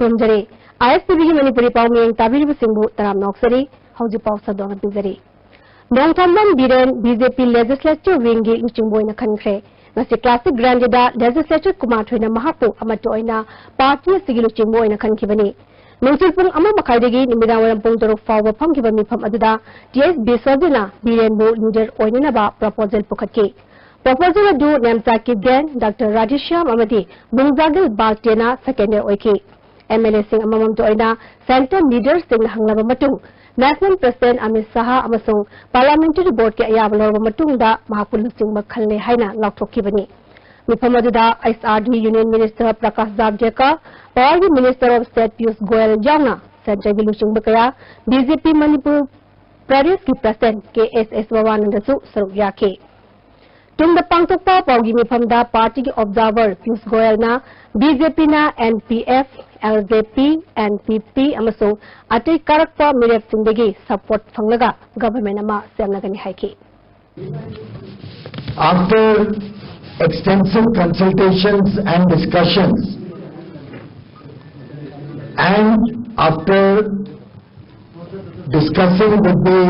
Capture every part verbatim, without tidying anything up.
ꯈꯨꯔꯨꯝꯖꯔꯤ꯫ ISTVꯒꯤ ꯃꯅꯤꯄꯨꯔꯤ ꯄꯥꯎ ꯃꯤꯌꯦꯡ ꯇꯥꯕꯤꯔꯤꯕꯁꯤꯡꯕꯨ ꯇꯔꯥꯝꯅ ꯑꯣꯛꯆꯔꯤ꯫ ꯍꯧꯖꯤꯛ ꯄꯥꯎ ꯁꯟꯗꯣꯛꯅ ꯄꯤꯖꯔꯤ꯫ ꯅꯣꯡꯊꯣꯝꯕꯝ ꯕꯤꯔꯦꯟ BJP Legislature Wingꯒꯤ ꯂꯨꯆꯤꯡꯕ ꯑꯣꯏꯅ ꯈꯟꯈ꯭ꯔꯦ꯫ ꯉꯁꯤ Classic Grandada Legislature ꯀꯨꯃꯥꯊꯣꯏꯅ ꯃꯍꯥꯛꯄꯨ ꯑꯃꯠꯇ ꯑꯣꯏꯅ party ꯑꯁꯤꯒꯤ ꯂꯨꯆꯤꯡꯕ ꯑꯣꯏꯅ ꯈꯟꯈꯤꯕꯅꯤ꯫ ꯅꯨꯡꯊꯤꯜ ꯄꯨꯡ ꯑꯃ ꯃꯈꯥꯏꯗꯒꯤ ꯅꯨꯃꯤꯗꯥꯡ ꯋꯥꯏꯔꯝ ꯄꯨꯡ ꯇꯔꯨꯛ ꯐꯥꯎꯕ ꯐꯝꯈꯤꯕ ꯃꯤꯐꯝ ꯑꯗꯨꯗ T S ꯕꯤꯁ꯭ꯋꯖꯤꯠꯅ ꯕꯤꯔꯦꯟꯕꯨ leader ꯑꯣꯏꯅꯅꯕ proposal ꯄꯨꯈꯠꯈꯤ꯫ Proposal ꯑꯗꯨ ꯅꯦꯝꯆꯥ ꯀꯤꯞꯒꯦꯟ, Doctor ꯔꯥꯙꯦꯁ꯭ꯌꯥꯝ ꯑꯃꯗꯤ ꯕꯨꯡꯖꯥꯒꯤꯜ ꯕꯥꯜꯇꯦꯅ seconder ꯑꯣꯏꯈꯤ꯫ MLAꯁꯤꯡ ꯑꯃꯃꯝꯇ ꯑꯣꯏꯅ centre leaderꯁꯤꯡꯅ ꯍꯪꯂꯕ ꯃꯇꯨꯡ, National President ꯑꯃꯤꯠ ꯁꯥꯍ ꯑꯃꯁꯨꯡ Parliamentary Boardꯀꯤ ꯑꯌꯥꯕ ꯂꯧꯔꯕ ꯃꯇꯨꯡꯗ ꯃꯍꯥꯛꯄꯨ ꯂꯨꯆꯤꯡꯕ ꯈꯜꯂꯦ ꯍꯥꯏꯅ ꯂꯥꯎꯊꯣꯛꯈꯤꯕꯅꯤ꯫ ꯃꯤꯐꯝ ꯑꯗꯨꯗ HRD Union Minister Prakash ꯖꯥꯚꯗꯦꯀꯔ, Powerꯒꯤ Minister of State Piyush Goyal ꯌꯥꯎꯅ centreꯒꯤ ꯂꯨꯆꯤꯡꯕ ꯀꯌꯥ, BJP ꯃꯅꯤꯄꯨꯔ ꯄ꯭ꯔꯗꯦꯁꯀꯤ President ꯀꯦ ꯑꯦꯁ ꯑꯦꯁ ꯚꯕꯥꯅꯟꯗꯁꯨ ꯁꯔꯨꯛ ꯌꯥꯈꯤ꯫ ꯇꯨꯡꯗ ꯄꯥꯡꯊꯣꯛꯄ ꯄꯥꯎꯒꯤ ꯃꯤꯐꯝꯗ partyꯒꯤ observer Piyush ꯒꯣꯌꯜꯅ BJPꯅ NPF, LJP, NPP ꯑꯃꯁꯨꯡ ꯑꯇꯩ ꯀꯥꯔꯛꯄ ꯃꯤꯔꯦꯞꯁꯤꯡꯗꯒꯤ support ꯐꯪꯂꯒ government ꯑꯃ ꯁꯦꯝꯂꯒꯅꯤ ꯍꯥꯏꯈꯤ꯫ After extensive consultations and discussions, and after discussing with the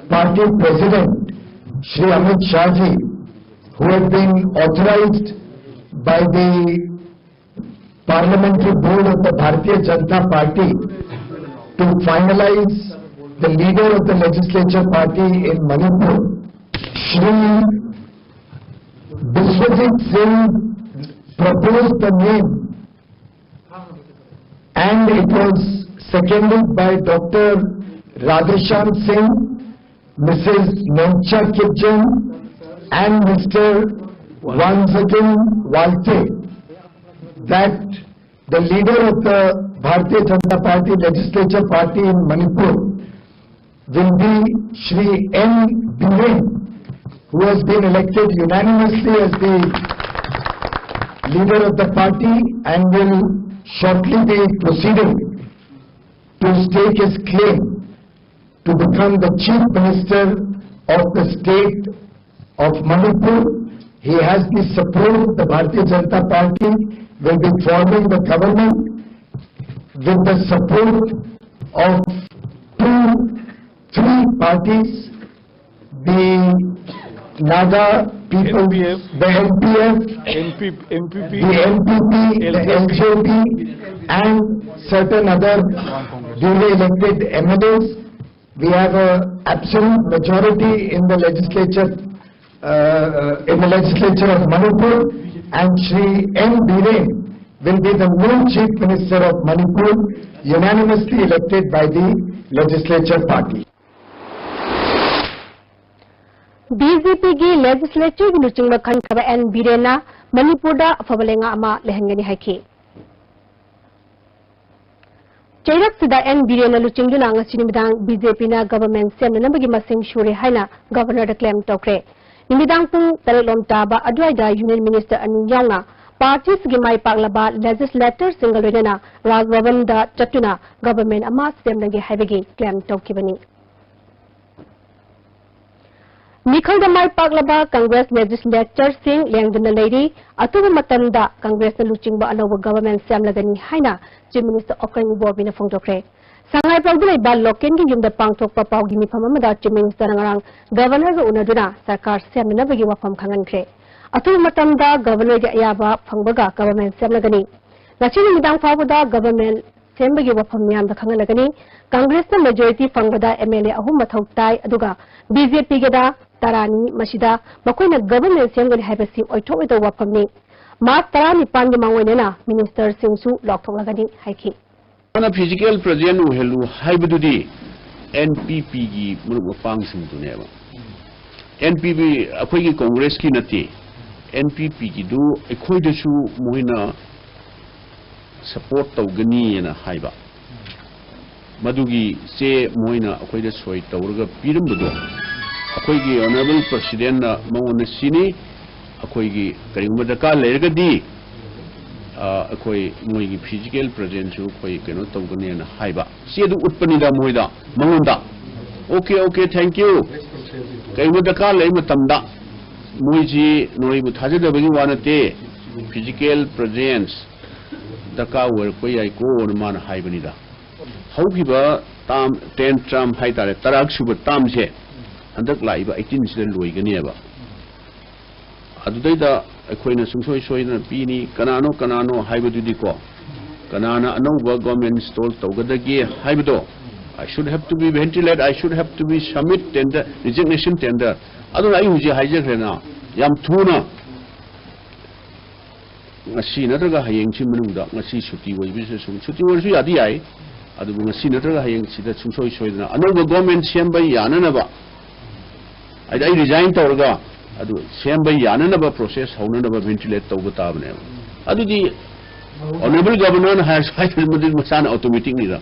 party president, Shri Amit Shah ji, who had been authorized by the Parliamentary Board of the Bharatiya Janata Party to finalize the leader of the legislature party in Manipur, Shri Biswajit Singh proposed the name, and it was seconded by Doctor Radheshyam Singh, Missus Nemcha Kibgen, and Mister Wanzakin Walte, that the leader of the Bharatiya Janata Party legislature party in Manipur will be Shri N Biren, who has been elected unanimously as the leader of the party and will shortly be proceeding to stake his claim to become the Chief Minister of the state of Manipur. He has the support. The Bharatiya Janata Party will be forming the government. with the support of two, three parties, the Naga people, N P F. The N P F, N P, N P P, the N P P, the L J P, and certain other duly elected M L As. We have a absolute majority in the legislature, uh, in the legislature of Manipur, and Shri N Biren will be the new Chief Minister of Manipur, unanimously elected by the legislature party. B J ꯄꯤꯒꯤ ꯂꯦꯖꯤꯁꯂꯦꯆꯔꯒꯤ ꯂꯨꯆꯤꯡꯕ ꯈꯟꯈ꯭ꯔꯕ and ꯕꯤꯔꯦꯟꯅ ꯃꯅꯤꯄꯨꯔꯗ ꯑꯐꯕ ꯂꯩꯉꯥꯛ ꯑꯃ ꯂꯩꯍꯟꯒꯅꯤ ꯍꯥꯏꯈꯤ꯫ ꯆꯩꯔꯛꯁꯤꯗ and ꯕꯤꯔꯦꯟꯅ ꯂꯨꯆꯤꯡꯗꯨꯅ ꯉꯁꯤ ꯅꯨꯃꯤꯗꯥꯡ ꯕꯤ ꯖꯦ ꯄꯤꯅ ꯒꯚꯔꯟꯃꯦꯟꯠ ꯁꯦꯝꯅꯅꯕꯒꯤ ꯃꯁꯤꯡ ꯁꯨꯔꯦ ꯍꯥꯏꯅ ꯒꯚꯔꯅꯔꯗ ꯀ꯭ꯂꯦꯝ ꯇꯧꯈ꯭ꯔꯦ꯫ ꯅꯨꯃꯤꯗꯥꯡ ꯄꯨꯡ ꯇꯔꯦꯠ ꯂꯣꯝ ꯇꯥꯕ ꯑꯗꯨꯋꯥꯏꯗ ꯌꯨꯅꯤꯌꯟ ꯃꯤꯅꯤꯁꯇꯔ ꯑꯅꯤ ꯌꯥꯎꯅ ꯄꯥꯔꯇꯤꯁꯤꯒꯤ ꯃꯥꯏ ꯄꯥꯛꯂꯕ ꯂꯦꯖꯤꯁꯂꯦꯇꯔꯁꯤꯡꯒ ꯂꯣꯏꯅꯅ ꯔꯥꯖꯚꯕꯟꯗ ꯆꯠꯇꯨꯅ ꯒꯚꯔꯟꯃꯦꯟꯠ ꯑꯃ ꯁꯦꯝꯂꯒꯦ ꯍꯥꯏꯕꯒꯤ ꯀ꯭ꯂꯦꯝ ꯇꯧꯈꯤꯕꯅꯤ꯫ ꯃꯤꯈꯜꯗ ꯃꯥꯏ ꯄꯥꯛꯂꯕ ꯀꯪꯒ꯭ꯔꯦꯁ ꯂꯦꯖꯤꯁꯂꯦꯆꯔꯁꯤꯡ ꯂꯦꯡꯗꯨꯅ ꯂꯩꯔꯤ꯫ ꯑꯊꯨꯕ ꯃꯇꯝꯗ ꯀꯪꯒ꯭ꯔꯦꯁꯅ ꯂꯨꯆꯤꯡꯕ ꯑꯅꯧꯕ ꯒꯚꯔꯟꯃꯦꯟꯠ ꯁꯦꯝꯂꯒꯅꯤ ꯍꯥꯏꯅ ꯆꯤꯐ ꯃꯤꯅꯤꯁꯇꯔ ꯑꯣꯀ꯭ꯔꯦꯟ ꯏꯕꯣꯕꯤꯅ ꯐꯣꯡꯗꯣꯛꯈ꯭ꯔꯦ꯫ ꯁꯉꯥꯏꯄ꯭ꯔꯧꯗ ꯂꯩꯕ ꯂꯣꯀꯦꯜꯒꯤ ꯌꯨꯝꯗ ꯄꯥꯡꯊꯣꯛꯄ ꯄꯥꯎꯒꯤ ꯃꯤꯐꯝ ꯑꯃꯗ ꯆꯤꯐ ꯃꯤꯅꯤꯁꯇꯔꯅ ꯉꯔꯥꯡ ꯒꯚꯔꯅꯔꯒ ꯎꯅꯗꯨꯅ ꯁꯔꯀꯥꯔ ꯁꯦꯝꯅꯅꯕꯒꯤ ꯋꯥꯐꯝ ꯈꯪꯍꯟꯈ꯭ꯔꯦ꯫ ꯑꯊꯨꯕ ꯃꯇꯝꯗ ꯒꯚꯔꯅꯔꯒꯤ ꯑꯌꯥꯕ ꯐꯪꯕꯒ ꯒꯚꯔꯟꯃꯦꯟꯠ ꯁꯦꯝꯂꯒꯅꯤ꯫ ꯉꯁꯤ ꯅꯨꯃꯤꯗꯥꯡ ꯐꯥꯎꯕꯗ ꯒꯚꯔꯟꯃꯦꯟꯠ ꯁꯦꯝꯕꯒꯤ ꯋꯥꯐꯝ ꯃꯤꯌꯥꯝꯗ ꯈꯪꯍꯜꯂꯒꯅꯤ꯫ ꯀꯪꯒ꯭ꯔꯦꯁꯅ ꯃꯦꯖꯣꯔꯤꯇꯤ ꯐꯪꯕꯗ ꯑꯦꯝ ꯑꯦꯜ ꯑꯦ ꯑꯍꯨꯝ ꯃꯊꯧ ꯇꯥꯏ, ꯑꯗꯨꯒ ꯕꯤ ꯖꯦ ꯄꯤꯒꯤꯗ ꯇꯔꯥꯅꯤ꯫ ꯃꯁꯤꯗ ꯃꯈꯣꯏꯅ ꯒꯚꯔꯟꯃꯦꯟꯠ ꯁꯦꯝꯒꯅꯤ ꯍꯥꯏꯕꯁꯤ ꯑꯣꯏꯊꯣꯛꯂꯣꯏꯗꯕ ꯋꯥꯐꯝꯅꯤ꯫ ꯃꯥꯔꯆ ꯇꯔꯥꯅꯤꯄꯥꯟꯒꯤ ꯃꯥꯡꯑꯣꯏꯅꯅ ꯃꯤꯅꯤꯁꯇꯔꯁꯤꯡꯁꯨ ꯂꯥꯎꯊꯣꯛꯂꯒꯅꯤ ꯍꯥꯏꯈꯤ꯫ ꯃꯥꯅ ꯐꯤꯖꯤꯀꯦꯜ ꯄ꯭ꯔꯖꯦꯟ ꯑꯣꯏꯍꯜꯂꯨ ꯍꯥꯏꯕꯗꯨꯗꯤ ꯑꯦꯟ ꯄꯤ ꯄꯤꯒꯤ ꯃꯔꯨꯞ ꯃꯄꯥꯡꯁꯤꯡꯗꯨꯅꯦꯕ꯫ ꯑꯦꯟ ꯄꯤ ꯄꯤ ꯑꯩꯈꯣꯏꯒꯤ ꯀꯣꯡꯒ꯭ꯔꯦꯁꯀꯤ ꯅꯠꯇꯦ, ꯑꯦꯟ ꯄꯤ ꯄꯤꯒꯤꯗꯨ ꯑꯩꯈꯣꯏꯗꯁꯨ ꯃꯣꯏꯅ ꯁꯄꯣꯔꯠ ꯇꯧꯒꯅꯤꯅ ꯍꯥꯏꯕ꯫ ꯃꯗꯨꯒꯤ ꯆꯦ ꯃꯣꯏꯅ ꯑꯩꯈꯣꯏꯗ ꯁꯣꯏ ꯇꯧꯔꯒ ꯄꯤꯔꯝꯕꯗꯣ ꯑꯩꯈꯣꯏꯒꯤ ꯑꯣꯅꯔꯦꯕꯜ ꯄ꯭ꯔꯁꯤꯗꯦꯟꯅ ꯃꯉꯣꯟꯗ ꯁꯤꯅꯤ꯫ ꯑꯩꯈꯣꯏꯒꯤ ꯀꯔꯤꯒꯨꯝꯕ ꯗꯔꯀꯥꯔ ꯂꯩꯔꯒꯗꯤ ꯑ, ꯑꯩꯈꯣꯏ ꯃꯣꯏꯒꯤ ꯐꯤꯖꯤꯀꯦꯜ ꯄ꯭ꯔꯖꯦꯟꯁꯁꯨ ꯑꯩꯈꯣꯏ ꯀꯩꯅꯣ ꯇꯧꯒꯅꯦꯅ ꯍꯥꯏꯕ꯫ ꯆꯦ ꯑꯗꯨ ꯎꯠꯄꯅꯤꯗ ꯃꯣꯏꯗ, ꯃꯉꯣꯟꯗ꯫ Okay, okay, thank you꯫ ꯀꯔꯤꯒꯨꯝꯕ ꯗꯔꯀꯥꯔ ꯂꯩ ꯃꯇꯝꯗ ꯃꯣꯏꯁꯤ ꯅꯣꯏꯕꯨ ꯊꯥꯖꯗꯕꯒꯤ ꯋꯥ ꯅꯠꯇꯦ꯫ Physical presence ꯗꯔꯀꯥꯔ ꯑꯣꯏꯔꯛꯄ ꯌꯥꯏꯀꯣꯅ ꯃꯥꯅ ꯍꯥꯏꯕꯅꯤꯗ꯫ ꯍꯧꯈꯤꯕ ꯇꯥꯝ, ꯇꯦꯟ ꯇꯥꯔꯝ ꯍꯥꯏꯇꯥꯔꯦ, ꯇꯔꯥꯛ ꯁꯨꯕ ꯇꯥꯝꯁꯦ ꯍꯟꯗꯛ ꯂꯥꯛꯏꯕ ꯑꯩꯇꯤꯟꯁꯤꯗ ꯂꯣꯏꯒꯅꯦꯕ꯫ ꯑꯗꯨꯗꯩꯗ ꯑꯩꯈꯣꯏꯅ ꯁꯨꯡꯁꯣꯏ ꯁꯣꯏꯗꯅ ꯄꯤꯅꯤ꯫ ꯀꯅꯥꯅꯣ, ꯀꯅꯥꯅꯣ ꯍꯥꯏꯕꯗꯨꯗꯤꯀꯣ, ꯀꯅꯥꯅ ꯑꯅꯧꯕ ꯒꯣꯔꯃꯦꯟ ꯏꯟꯁꯇꯣꯜ ꯇꯧꯒꯗꯒꯦ ꯍꯥꯏꯕꯗꯣ, "I should have to be ventilate, I should have to be submit tender, resignation tender." ꯑꯗꯨꯅ ꯑꯩ ꯍꯧꯖꯤꯛ ꯍꯥꯏꯖꯈ꯭ꯔꯦꯅ, ꯌꯥꯝ ꯊꯨꯅ ꯉꯁꯤ ꯅꯠꯇ꯭ꯔꯒ ꯍꯌꯦꯡꯁꯤ ꯃꯅꯨꯡꯗ, ꯉꯁꯤ ꯁꯨꯇꯤ ꯑꯣꯏꯕꯁꯤꯗ ꯁꯨꯝ, ꯁꯨꯇꯤ ꯑꯣꯏꯔꯁꯨ ꯌꯥꯗꯤ ꯌꯥꯏ, ꯑꯗꯨꯕꯨ ꯉꯁꯤ ꯅꯠꯇ꯭ꯔꯒ ꯍꯌꯦꯡꯁꯤꯗ ꯁꯨꯡꯁꯣꯏ ꯁꯣꯏꯗꯅ ꯑꯅꯧꯕ ꯒꯣꯔꯃꯦꯟ ꯁꯦꯝꯕ ꯌꯥꯅꯅꯕ, ꯍꯥꯏꯗꯤ ꯑꯩ ꯔꯤꯖꯥꯏꯟ ꯇꯧꯔꯒ ꯑꯗꯨ ꯁꯦꯝꯕ ꯌꯥꯅꯅꯕ ꯄ꯭ꯔꯣꯁꯦꯁ ꯍꯧꯅꯅꯕ ꯚꯦꯟꯇꯤꯂꯦꯠ ꯇꯧꯕ ꯇꯥꯕꯅꯦꯕ꯫ ꯑꯗꯨꯗꯤ ꯑꯣꯅꯔꯦꯕꯜ ꯒꯚꯔꯅꯔꯅ ꯍꯥꯏꯔꯁꯨ ꯍꯥꯏꯗ꯭ꯔꯁꯨ ꯃꯗꯨꯗꯤ ꯃꯁꯥꯅ ꯑꯣꯇꯣꯃꯦꯇꯤꯛꯅꯤꯗ꯫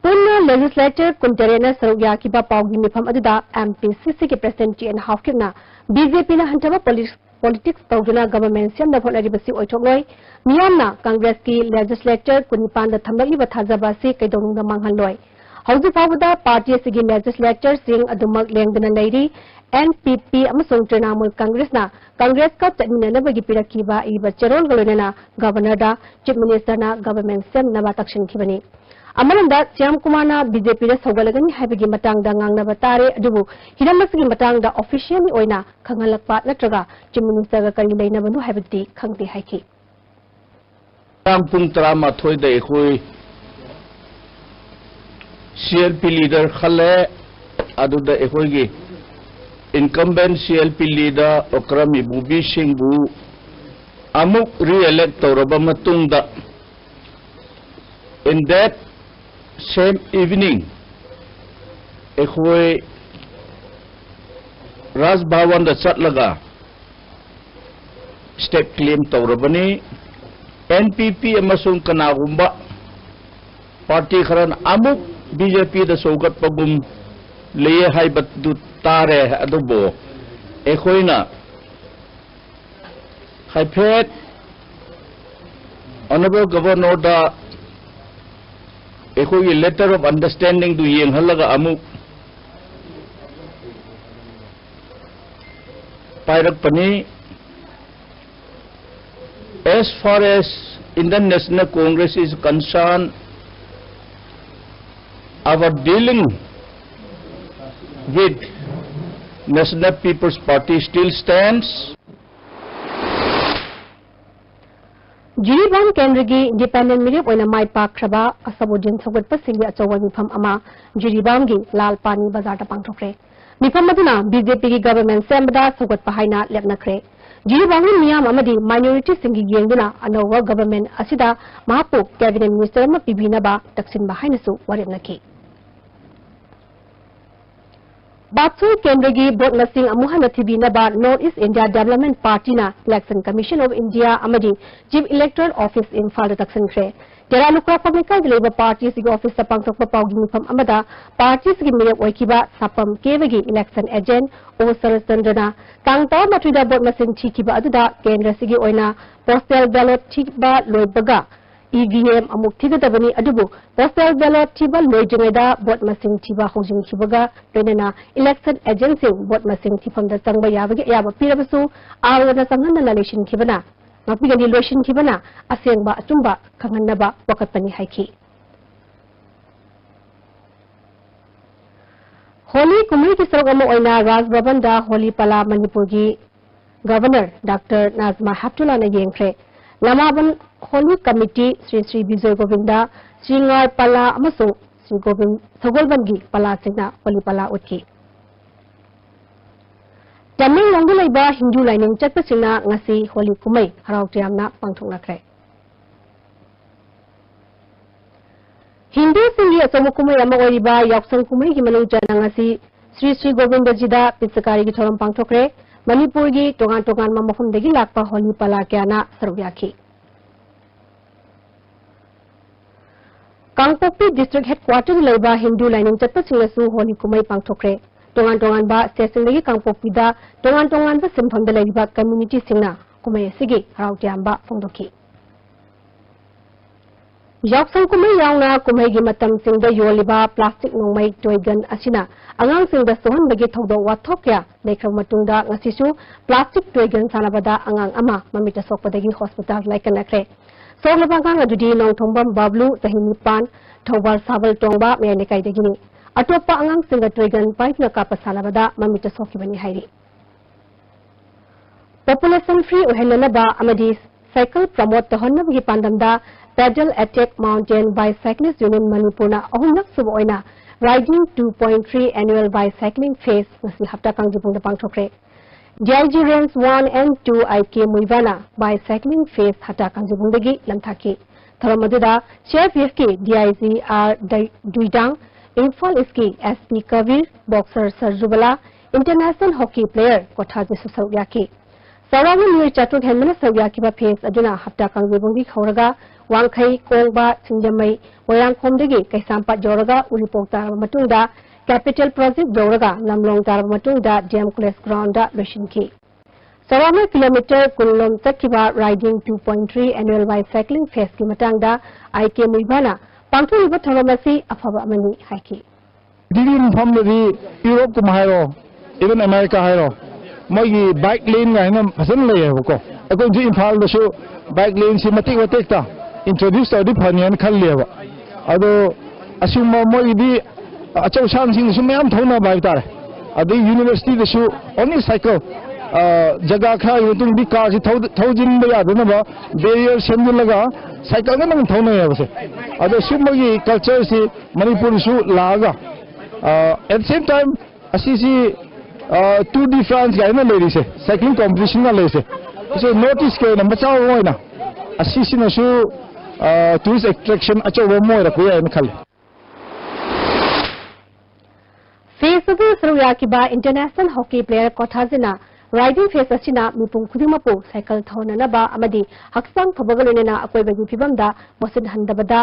ꯄꯨꯟꯅ ꯂꯦꯖꯤꯁꯂꯦꯆꯔ ꯀꯨꯟꯇꯔꯦꯠꯅ ꯁꯔꯨꯛ ꯌꯥꯈꯤꯕ ꯄꯥꯎꯒꯤ ꯃꯤꯐꯝ ꯑꯗꯨꯗ ꯑꯦꯝ ꯄꯤ ꯁꯤ ꯁꯤꯒꯤ ꯄ꯭ꯔꯁꯤꯗꯦꯟꯠ ꯇꯤ ꯑꯦꯟ ꯍꯥꯎꯀꯤꯞꯅ ꯕꯤ ꯖꯦ ꯄꯤꯅ ꯍꯟꯊꯕ ꯄꯣꯂꯤꯁ-, ꯄꯣꯂꯤꯇꯤꯛꯁ ꯇꯧꯗꯨꯅ ꯒꯚꯔꯟꯃꯦꯟꯠ ꯁꯦꯝꯅꯕ ꯍꯣꯠꯅꯔꯤꯕꯁꯤ ꯑꯣꯏꯊꯣꯛꯂꯣꯏ꯫ ꯃꯤꯌꯥꯝꯅ ꯀꯪꯒ꯭ꯔꯦꯁꯀꯤ ꯂꯦꯖꯤꯁꯂꯦꯆꯔ ꯀꯨꯟꯅꯤꯄꯥꯟꯗ ꯊꯝꯂꯛꯂꯤꯕ ꯊꯥꯖꯕ ꯑꯁꯤ ꯀꯩꯗꯧꯅꯨꯡꯗ ꯃꯥꯡꯍꯜꯂꯣꯏ꯫ ꯍꯧꯖꯤꯛ ꯐꯥꯎꯕꯗ ꯄꯥꯔꯇꯤ ꯑꯁꯤꯒꯤ ꯂꯦꯖꯤꯁꯂꯦꯆꯔꯁꯤꯡ ꯑꯗꯨꯃꯛ ꯂꯦꯡꯗꯅ ꯂꯩꯔꯤ꯫ ꯑꯦꯟ ꯄꯤ ꯄꯤ ꯑꯃꯁꯨꯡ ꯇ꯭ꯔꯤꯅꯥꯃꯨꯜ ꯀꯪꯒ꯭ꯔꯦꯁꯅ ꯀꯪꯒ꯭ꯔꯦꯁꯀ ꯆꯠꯃꯤꯟꯅꯅꯕꯒꯤ ꯄꯤꯔꯛꯈꯤꯕ ꯏꯕ ꯆꯦꯔꯣꯜꯒ ꯂꯣꯏꯅꯅ ꯒꯚꯔꯅꯔꯗ ꯆꯤꯐ ꯃꯤꯅꯤꯁꯇꯔꯅ ꯒꯚꯔꯟꯃꯦꯟꯠ ꯁꯦꯝꯅꯕ ꯇꯛꯁꯤꯟꯈꯤꯕꯅꯤ꯫ ꯑꯃꯔꯣꯝꯗ ꯁ꯭ꯌꯥꯝ ꯀꯨꯃꯥꯔꯅ ꯕꯤ ꯖꯦ ꯄꯤꯗ ꯁꯧꯒꯠꯂꯒꯅꯤ ꯍꯥꯏꯕꯒꯤ ꯃꯇꯥꯡꯗ ꯉꯥꯡꯅꯕ ꯇꯥꯔꯦ, ꯑꯗꯨꯕꯨ ꯍꯤꯔꯝ ꯑꯁꯤꯒꯤ ꯃꯇꯥꯡꯗ ꯑꯣꯐꯤꯁꯤꯌꯦꯜꯒꯤ ꯑꯣꯏꯅ ꯈꯪꯍꯜꯂꯛꯄ ꯅꯠꯇ꯭ꯔꯒ ꯆꯤꯐ ꯃꯤꯅꯤꯁꯇꯔꯒ ꯀꯔꯤ ꯂꯩꯅꯕꯅꯣ ꯍꯥꯏꯕꯗꯨꯗꯤ ꯈꯪꯗꯦ ꯍꯥꯏꯈꯤ꯫ ꯉꯔꯥꯡ ꯄꯨꯡ ꯇꯔꯥꯃꯥꯊꯣꯏꯗ ꯑꯩꯈꯣꯏ ꯁꯤ ꯑꯦꯜ ꯄꯤ ꯂꯤꯗꯔ ꯈꯜꯂꯦ꯫ ꯑꯗꯨꯗ ꯑꯩꯈꯣꯏꯒꯤ incumbent C L P leader Okram Ibobi ꯁꯤꯡꯕꯨ ꯑꯃꯨꯛ ꯔꯤꯑꯦꯂꯦꯛ ꯇꯧꯔꯕ ꯃꯇꯨꯡꯗ, in that same evening, ꯑꯩꯈꯣꯏ ꯔꯥꯖ ꯚꯋꯟꯗ ꯆꯠꯂꯒ ꯁ꯭ꯇꯦꯞ ꯀ꯭ꯂꯦꯝ ꯇꯧꯔꯕꯅꯤ꯫ ꯑꯦꯟ ꯄꯤ ꯄꯤ ꯑꯃꯁꯨꯡ ꯀꯅꯥꯒꯨꯝꯕ ꯄꯥꯔꯇꯤ ꯈꯔꯅ ꯑꯃꯨꯛ ꯕꯤ ꯖꯦ ꯄꯤꯗ ꯁꯧꯒꯠꯄꯒꯨꯝ ꯂꯩꯌꯦ ꯍꯥꯏꯕꯗꯨ ꯇꯥꯔꯦ, ꯑꯗꯨꯕꯨ ꯑꯩꯈꯣꯏꯅ ꯍꯥꯏꯐꯦꯠ ꯑꯣꯅꯔꯦꯕꯜ ꯒꯚꯔꯅꯔꯗ ꯑꯩꯈꯣꯏꯒꯤ letter of understanding ꯗꯨ ꯌꯦꯡꯍꯜꯂꯒ ꯑꯃꯨꯛ ꯄꯥꯏꯔꯛꯄꯅꯤ꯫ As far as Indian National Congress is concerned, our dealing with National People's Party still stands. Jiribam ꯀꯦꯟꯗ꯭ꯔꯒꯤ ꯏꯟꯗꯤꯄꯦꯟꯗꯦꯟ ꯃꯤꯔꯦꯞ ꯑꯣꯏꯅ ꯃꯥꯏ ꯄꯥꯛꯈ꯭ꯔꯕ ꯑꯁꯕꯨꯗꯤꯟ ꯁꯧꯒꯠꯄꯁꯤꯡꯒꯤ ꯑꯆꯧꯕ ꯃꯤꯐꯝ ꯑꯃ ꯖꯤꯔꯤꯕꯥꯝꯒꯤ ꯂꯥꯜ ꯄꯥꯅꯤ ꯕꯖꯥꯔꯗ ꯄꯥꯡꯊꯣꯛꯈ꯭ꯔꯦ꯫ ꯃꯤꯐꯝ ꯑꯗꯨꯅ ꯕꯤꯖꯦꯄꯤꯒꯤ ꯒꯚꯔꯟꯃꯦꯟꯠ ꯁꯦꯝꯕꯗ ꯁꯧꯒꯠꯄ ꯍꯥꯏꯅ ꯂꯦꯞꯅꯈ꯭ꯔꯦ꯫ ꯖꯤꯔꯤꯕꯥꯝꯒꯤ ꯃꯤꯌꯥꯝ ꯑꯃꯗꯤ ꯃꯥꯏꯅꯣꯔꯤꯇꯤꯁꯤꯡꯒꯤ ꯌꯦꯡꯗꯨꯅ ꯑꯅꯧꯕ ꯒꯚꯔꯟꯃꯦꯟꯠ ꯑꯁꯤꯗ ꯃꯍꯥꯛꯄꯨ ꯀꯦꯕꯤꯅꯦꯠ ꯃꯤꯅꯤꯁꯇꯔ ꯑꯃ ꯄꯤꯕꯤꯅꯕ ꯇꯛꯁꯤꯟꯕ ꯍꯥꯏꯅꯁꯨ ꯋꯥꯔꯦꯞꯅꯈꯤ꯫ ꯕꯥꯠꯁꯣꯏ ꯀꯦꯟꯗ꯭ꯔꯒꯤ ꯚꯣꯠ ꯃꯁꯤꯡ ꯑꯃꯨꯛ ꯍꯟꯅ ꯊꯤꯕꯤꯅꯕ North East India Development Partyꯅ Election Commission of India ꯑꯃꯗꯤ Chief Electoral Office ꯏꯝꯐꯥꯜꯗ ꯇꯛꯁꯤꯟꯈ꯭ꯔꯦ꯫ ꯇꯦꯔꯥ ꯂꯨꯀ꯭ꯔꯥꯛꯄꯝ ꯂꯩꯀꯥꯏꯗ ꯂꯩꯕ ꯄꯥꯔꯇꯤꯁꯤꯒꯤ ꯑꯣꯐꯤꯁꯇ ꯄꯥꯡꯊꯣꯛꯄ ꯄꯥꯎꯒꯤ ꯃꯤꯐꯝ ꯑꯃꯗ ꯄꯥꯔꯇꯤꯁꯤꯒꯤ ꯃꯤꯔꯦꯞ ꯑꯣꯏꯈꯤꯕ ꯁꯥꯄꯝ ꯀꯦꯕꯒꯤ ꯏꯂꯦꯛꯁꯟ ꯑꯦꯖꯦꯟꯠ ꯑꯣ ꯁꯔꯠꯆꯟꯗ꯭ꯔꯅ ꯇꯥꯡ ꯇꯔꯥꯃꯥꯊꯣꯏꯗ ꯚꯣꯠ ꯃꯁꯤꯡ ꯊꯤꯈꯤꯕ ꯑꯗꯨꯗ ꯀꯦꯟꯗ꯭ꯔꯁꯤꯒꯤ ꯑꯣꯏꯅ ꯄꯣꯁꯇꯦꯜ ꯕꯦꯂꯣꯠ ꯊꯤꯕ ꯂꯣꯏꯕꯒ ꯏ ꯚꯤ ꯑꯦꯝ ꯑꯃꯨꯛ ꯊꯤꯒꯗꯕꯅꯤ, ꯑꯗꯨꯕꯨ ꯄꯣꯁꯇꯦꯜ ꯕꯦꯂꯣꯠ ꯊꯤꯕ ꯂꯣꯏꯗ꯭ꯔꯤꯉꯩꯗ ꯚꯣꯠ ꯃꯁꯤꯡ ꯊꯤꯕ ꯍꯧꯖꯤꯟꯈꯤꯕꯒ ꯂꯣꯏꯅꯅ ꯏꯂꯦꯛꯁꯟ ꯑꯦꯖꯦꯟꯠꯁꯤꯡ ꯚꯣꯠ ꯃꯁꯤꯡ ꯊꯤꯐꯝꯗ ꯆꯪꯕ ꯌꯥꯕꯒꯤ ꯑꯌꯥꯕ ꯄꯤꯔꯕꯁꯨ ꯑꯥꯔ ꯑꯣꯅ ꯆꯪꯍꯟꯗꯅ ꯂꯣꯏꯁꯤꯟꯈꯤꯕꯅ ꯉꯥꯛꯄꯤꯒꯅꯤ, ꯂꯣꯏꯁꯤꯟꯈꯤꯕꯅ ꯑꯁꯦꯡꯕ ꯑꯆꯨꯝꯕ ꯈꯪꯍꯟꯅꯕ ꯋꯥꯀꯠꯄꯅꯤ ꯍꯥꯏꯈꯤ꯫ ꯍꯣꯂꯤ ꯀꯨꯝꯍꯩꯒꯤ ꯁꯔꯨꯛ ꯑꯃ ꯑꯣꯏꯅ ꯔꯥꯖ ꯚꯕꯟꯗ ꯍꯣꯂꯤ ꯄꯂꯥ ꯃꯅꯤꯄꯨꯔꯒꯤ ꯒꯚꯔꯅꯔ ꯗꯥꯛꯇꯔ ꯅꯥꯖꯃꯥ ꯍꯦꯞꯇꯨꯂꯥꯅ ꯌꯦꯡꯈ꯭ꯔꯦ꯫ ꯂꯃꯥꯕꯝ ꯍꯣꯂꯤ ꯀꯃꯤꯇꯤ, ꯁ꯭ꯔꯤ ꯁ꯭ꯔꯤ ꯕꯤꯖꯣꯏ ꯒꯣꯕꯤꯟꯗ, ꯁ꯭ꯔꯤ ꯉꯥꯔ ꯄꯂꯥ ꯑꯃꯁꯨꯡ ꯁ꯭ꯔꯤ ꯒꯣꯕꯤꯟ ꯁꯒꯣꯜꯕꯟꯒꯤ ꯄꯂꯥꯁꯤꯡꯅ ꯍꯣꯂꯤ ꯄꯂꯥ ꯎꯠꯈꯤ꯫ ꯇꯃꯦꯡꯂꯣꯡꯗ ꯂꯩꯕ ꯍꯤꯟꯗꯨ ꯂꯥꯏꯅꯤꯡ ꯆꯠꯄꯁꯤꯡꯅ ꯉꯁꯤ ꯍꯣꯂꯤ ꯀꯨꯝꯍꯩ ꯍꯔꯥꯎ ꯇꯌꯥꯝꯅ ꯄꯥꯡꯊꯣꯛꯅꯈ꯭ꯔꯦ꯫ ꯍꯤꯟꯗꯨꯁꯤꯡꯒꯤ ꯑꯆꯧꯕ ꯀꯨꯝꯍꯩ ꯑꯃ ꯑꯣꯏꯔꯤꯕ ꯌꯥꯎꯁꯪ ꯀꯨꯝꯍꯩꯒꯤ ꯃꯅꯨꯡ ꯆꯟꯅ ꯉꯁꯤ ꯁ꯭ꯔꯤ ꯁ꯭ꯔꯤ ꯒꯣꯕꯤꯟꯗꯖꯤꯗ ꯄꯤꯆꯀꯥꯔꯤꯒꯤ ꯊꯧꯔꯝ ꯄꯥꯡꯊꯣꯛꯈ꯭ꯔꯦ꯫ ꯃꯅꯤꯄꯨꯔꯒꯤ ꯇꯣꯉꯥꯟ ꯇꯣꯉꯥꯟꯕ ꯃꯐꯝꯗꯒꯤ ꯂꯥꯛꯄ ꯍꯣꯂꯤ ꯄꯂꯥ ꯀꯌꯥꯅ ꯁꯔꯨꯛ ꯌꯥꯈꯤ꯫ ꯀꯥꯡꯄꯣꯛꯄꯤ ꯗꯤꯁꯇ꯭ꯔꯤꯛ ꯍꯦꯗꯀ꯭ꯋꯥꯇꯔꯗ ꯂꯩꯕ ꯍꯤꯟꯗꯨ ꯂꯥꯏꯅꯤꯡ ꯆꯠꯄꯁꯤꯡꯅꯁꯨ ꯍꯣꯂꯤ ꯀꯨꯝꯍꯩ ꯄꯥꯡꯊꯣꯛꯈ꯭ꯔꯦ꯫ ꯇꯣꯉꯥꯟ ꯇꯣꯉꯥꯟꯕ ꯁ꯭ꯇꯦꯠꯁꯤꯡꯗꯒꯤ ꯀꯥꯡꯄꯣꯛꯄꯤꯗ ꯇꯣꯉꯥꯟ ꯇꯣꯉꯥꯟꯕ ꯁꯤꯟꯐꯝꯗ ꯂꯩꯔꯤꯕ ꯀꯝꯃ꯭ꯌꯨꯅꯤꯇꯤꯁꯤꯡꯅ ꯀꯨꯝꯍꯩ ꯑꯁꯤꯒꯤ ꯍꯔꯥꯎ ꯇꯌꯥꯝꯕ ꯐꯣꯡꯗꯣꯛꯈꯤ꯫ ꯌꯥꯎꯁꯪ ꯀꯨꯝꯍꯩ ꯌꯥꯎꯅ ꯀꯨꯝꯍꯩꯒꯤ ꯃꯇꯝꯁꯤꯡꯗ ꯌꯣꯜꯂꯤꯕ plastic ꯅꯣꯡꯃꯩ toy gun ꯑꯁꯤꯅ ꯑꯉꯥꯡꯁꯤꯡꯗ ꯁꯣꯛꯍꯟꯕꯒꯤ ꯊꯧꯗꯣꯛ ꯋꯥꯊꯣꯛ ꯀꯌꯥ ꯂꯩꯈ꯭ꯔꯕ ꯃꯇꯨꯡꯗ, ꯉꯁꯤꯁꯨ plastic toy gun ꯁꯥꯟꯅꯕꯗ ꯑꯉꯥꯡ ꯑꯃ ꯃꯃꯤꯠꯇ ꯁꯣꯛꯄꯗꯒꯤ hospital ꯂꯥꯏꯀꯠꯅꯈ꯭ꯔꯦ꯫ ꯁꯣꯛꯂꯕ ꯑꯉꯥꯡ ꯑꯗꯨꯗꯤ ꯅꯣꯡꯊꯣꯝꯕꯝ ꯕꯥꯕ꯭ꯂꯨ, ꯆꯍꯤ ꯅꯤꯄꯥꯟ, ꯊꯧꯕꯥꯜ ꯁꯥꯕꯜ ꯇꯣꯡꯕ ꯃꯌꯥꯏ ꯂꯩꯀꯥꯏꯗꯒꯤꯅꯤ꯫ ꯑꯇꯣꯞꯄ ꯑꯉꯥꯡꯁꯤꯡꯒ toy gun ꯄꯥꯏꯗꯨꯅ ꯀꯥꯞꯄ ꯁꯥꯟꯅꯕꯗ ꯃꯃꯤꯠꯇ ꯁꯣꯛꯈꯤꯕꯅꯤ ꯍꯥꯏꯔꯤ꯫ Population free ꯑꯣꯏꯍꯟꯅꯅꯕ ꯑꯃꯗꯤ cycle promote ꯇꯧꯍꯟꯅꯕꯒꯤ ꯄꯥꯟꯗꯝꯗ Pedal Attack Mountain Bicyclist Union ꯃꯅꯤꯄꯨꯔꯅ ꯑꯍꯨꯝꯂꯛ ꯁꯨꯕ ꯑꯣꯏꯅ Riding two point three Annual Bicycling Fest ꯉꯁꯤ ꯍꯞꯇꯥ ꯀꯥꯡꯖꯩꯕꯨꯡꯗ ꯄꯥꯡꯊꯣꯛꯈ꯭ꯔꯦ꯫ D I G Range one and two I K ꯃꯨꯏꯕꯥꯅ Bicycling Fest ꯍꯞꯇꯥ ꯀꯥꯡꯖꯩꯕꯨꯡꯗꯒꯤ ꯂꯝꯊꯥꯛꯈꯤ꯫ ꯊꯧꯔꯝ ꯑꯗꯨꯗ C R P F ꯀꯤ D I G R ꯗꯨꯏꯗꯥꯡ, Imphal ꯏꯁꯀꯤ S P Kabir, boxer ꯁꯔꯖꯨꯕꯂꯥ, international hockey player ꯀꯣꯊꯥꯖꯤꯁꯨ ꯁꯔꯨꯛ ꯌꯥꯈꯤ꯫ ꯆꯥꯎꯔꯥꯛꯅ ꯃꯤꯑꯣꯏ ꯆꯥꯇ꯭ꯔꯨꯛ ꯍꯦꯟꯕꯅ ꯁꯔꯨꯛ ꯌꯥꯈꯤꯕ fest ꯑꯗꯨꯅ ꯍꯞꯇꯥ ꯀꯥꯡꯖꯩꯕꯨꯡꯗꯒꯤ ꯍꯧꯔꯒ ꯋꯥꯡꯈꯩ, ꯀꯣꯡꯕ, ꯁꯤꯡꯖꯃꯩ, ꯃꯣꯏꯔꯥꯡꯈꯣꯝꯗꯒꯤ ꯀꯩꯁꯥꯝꯄꯥꯠ ꯌꯧꯔꯒ ꯎꯔꯤꯄꯣꯛ ꯇꯥꯔꯕ ꯃꯇꯨꯡꯗ Capital Project ꯌꯧꯔꯒ ꯂꯝꯂꯣꯡ ꯇꯥꯔꯕ ꯃꯇꯨꯡꯗ D M College ground ꯗ ꯂꯣꯏꯁꯤꯟꯈꯤ꯫ ꯆꯥꯎꯔꯥꯛꯅ kilometre ꯀꯨꯟ ꯂꯣꯝ ꯆꯠꯈꯤꯕ Riding two point three Annual Bicycling Fest ꯀꯤ ꯃꯇꯥꯡꯗ I K ꯃꯨꯏꯕꯥꯅ ꯄꯥꯡꯊꯣꯛꯂꯤꯕ ꯊꯧꯔꯝ ꯑꯁꯤ ꯑꯐꯕ ꯑꯃꯅꯤ ꯍꯥꯏꯈꯤ꯫ ꯗꯤꯒ꯭ꯔꯤ ꯃꯐꯝꯗꯗꯤ ꯌꯨꯔꯣꯞꯀꯨꯝꯕ ꯍꯥꯏꯔꯣ, even ꯑꯃꯦꯔꯤꯀꯥ ꯍꯥꯏꯔꯣ, ꯃꯣꯏꯒꯤ bike lane ꯀꯥꯏꯅ ꯐꯖꯅ ꯂꯩꯌꯦꯕꯀꯣ꯫ ꯑꯩꯈꯣꯏꯁꯨ ꯏꯝꯐꯥꯜꯗꯁꯨ bike lane ꯁꯤ ꯃꯇꯦꯛ ꯃꯇꯦꯛꯇ introduce ꯇꯧꯔꯗꯤ ꯐꯅꯤ ꯍꯥꯏꯅ ꯈꯜꯂꯦꯕ꯫ ꯑꯗꯣ ꯑꯁꯤꯒꯨꯝꯕ ꯃꯣꯏꯒꯤꯗꯤ ꯑꯆꯧ ꯑꯁꯥꯡꯁꯤꯡꯅꯁꯨ ꯃꯌꯥꯝ ꯊꯧꯅꯕ ꯍꯥꯏꯕ ꯇꯥꯔꯦ꯫ ꯑꯗꯩ university ꯗꯁꯨ only cycle, ꯑ, ꯖꯒꯥ ꯈꯔꯒꯤ ꯃꯇꯨꯡꯗꯤ car ꯁꯤ ꯊꯧ-, ꯊꯧꯖꯤꯟꯕ ꯌꯥꯗꯅꯕ barrier ꯁꯦꯝꯖꯤꯜꯂꯒ cycle ꯈꯛꯇꯪ ꯊꯧꯅꯩꯌꯦꯕꯁꯦ꯫ ꯑꯗꯣ ꯁꯤꯒꯨꯝꯕꯒꯤ culture ꯁꯤ ꯃꯅꯤꯄꯨꯔꯗꯁꯨ ꯂꯥꯛꯑꯒ, ꯑ, at the same time ꯑꯁꯤꯁꯤ, ꯑ, Tour de France ꯀꯥꯏꯅ ꯂꯩꯔꯤꯁꯦ, cycling competition ꯒ ꯂꯩꯔꯤꯁꯦ, ꯁꯤ North East ꯀꯤ ꯑꯣꯏꯅ ꯃꯆꯥ ꯑꯃ ꯑꯣꯏꯅ ꯑꯁꯤꯁꯤꯅꯁꯨ, ꯑ, tourist attraction ꯑꯆꯧꯕ ꯑꯃ ꯑꯣꯏꯔꯛꯄ ꯌꯥꯏꯅ ꯈꯜꯂꯤ꯫ Fest ꯑꯗꯨꯗ ꯁꯔꯨꯛ ꯌꯥꯈꯤꯕ international hockey player ꯀꯣꯊꯥꯖꯤꯅ Riding Fest ꯑꯁꯤꯅ ꯃꯤꯄꯨꯝ ꯈꯨꯗꯤꯡꯃꯛꯄꯨ cycle ꯊꯧꯍꯟꯅꯅꯕ ꯑꯃꯗꯤ ꯍꯛꯆꯥꯡ ꯐꯕꯒ ꯂꯣꯏꯅꯅ ꯑꯀꯣꯏꯕꯒꯤ ꯐꯤꯕꯝꯗ ꯃꯣꯠꯁꯤꯟꯍꯟꯗꯕꯗ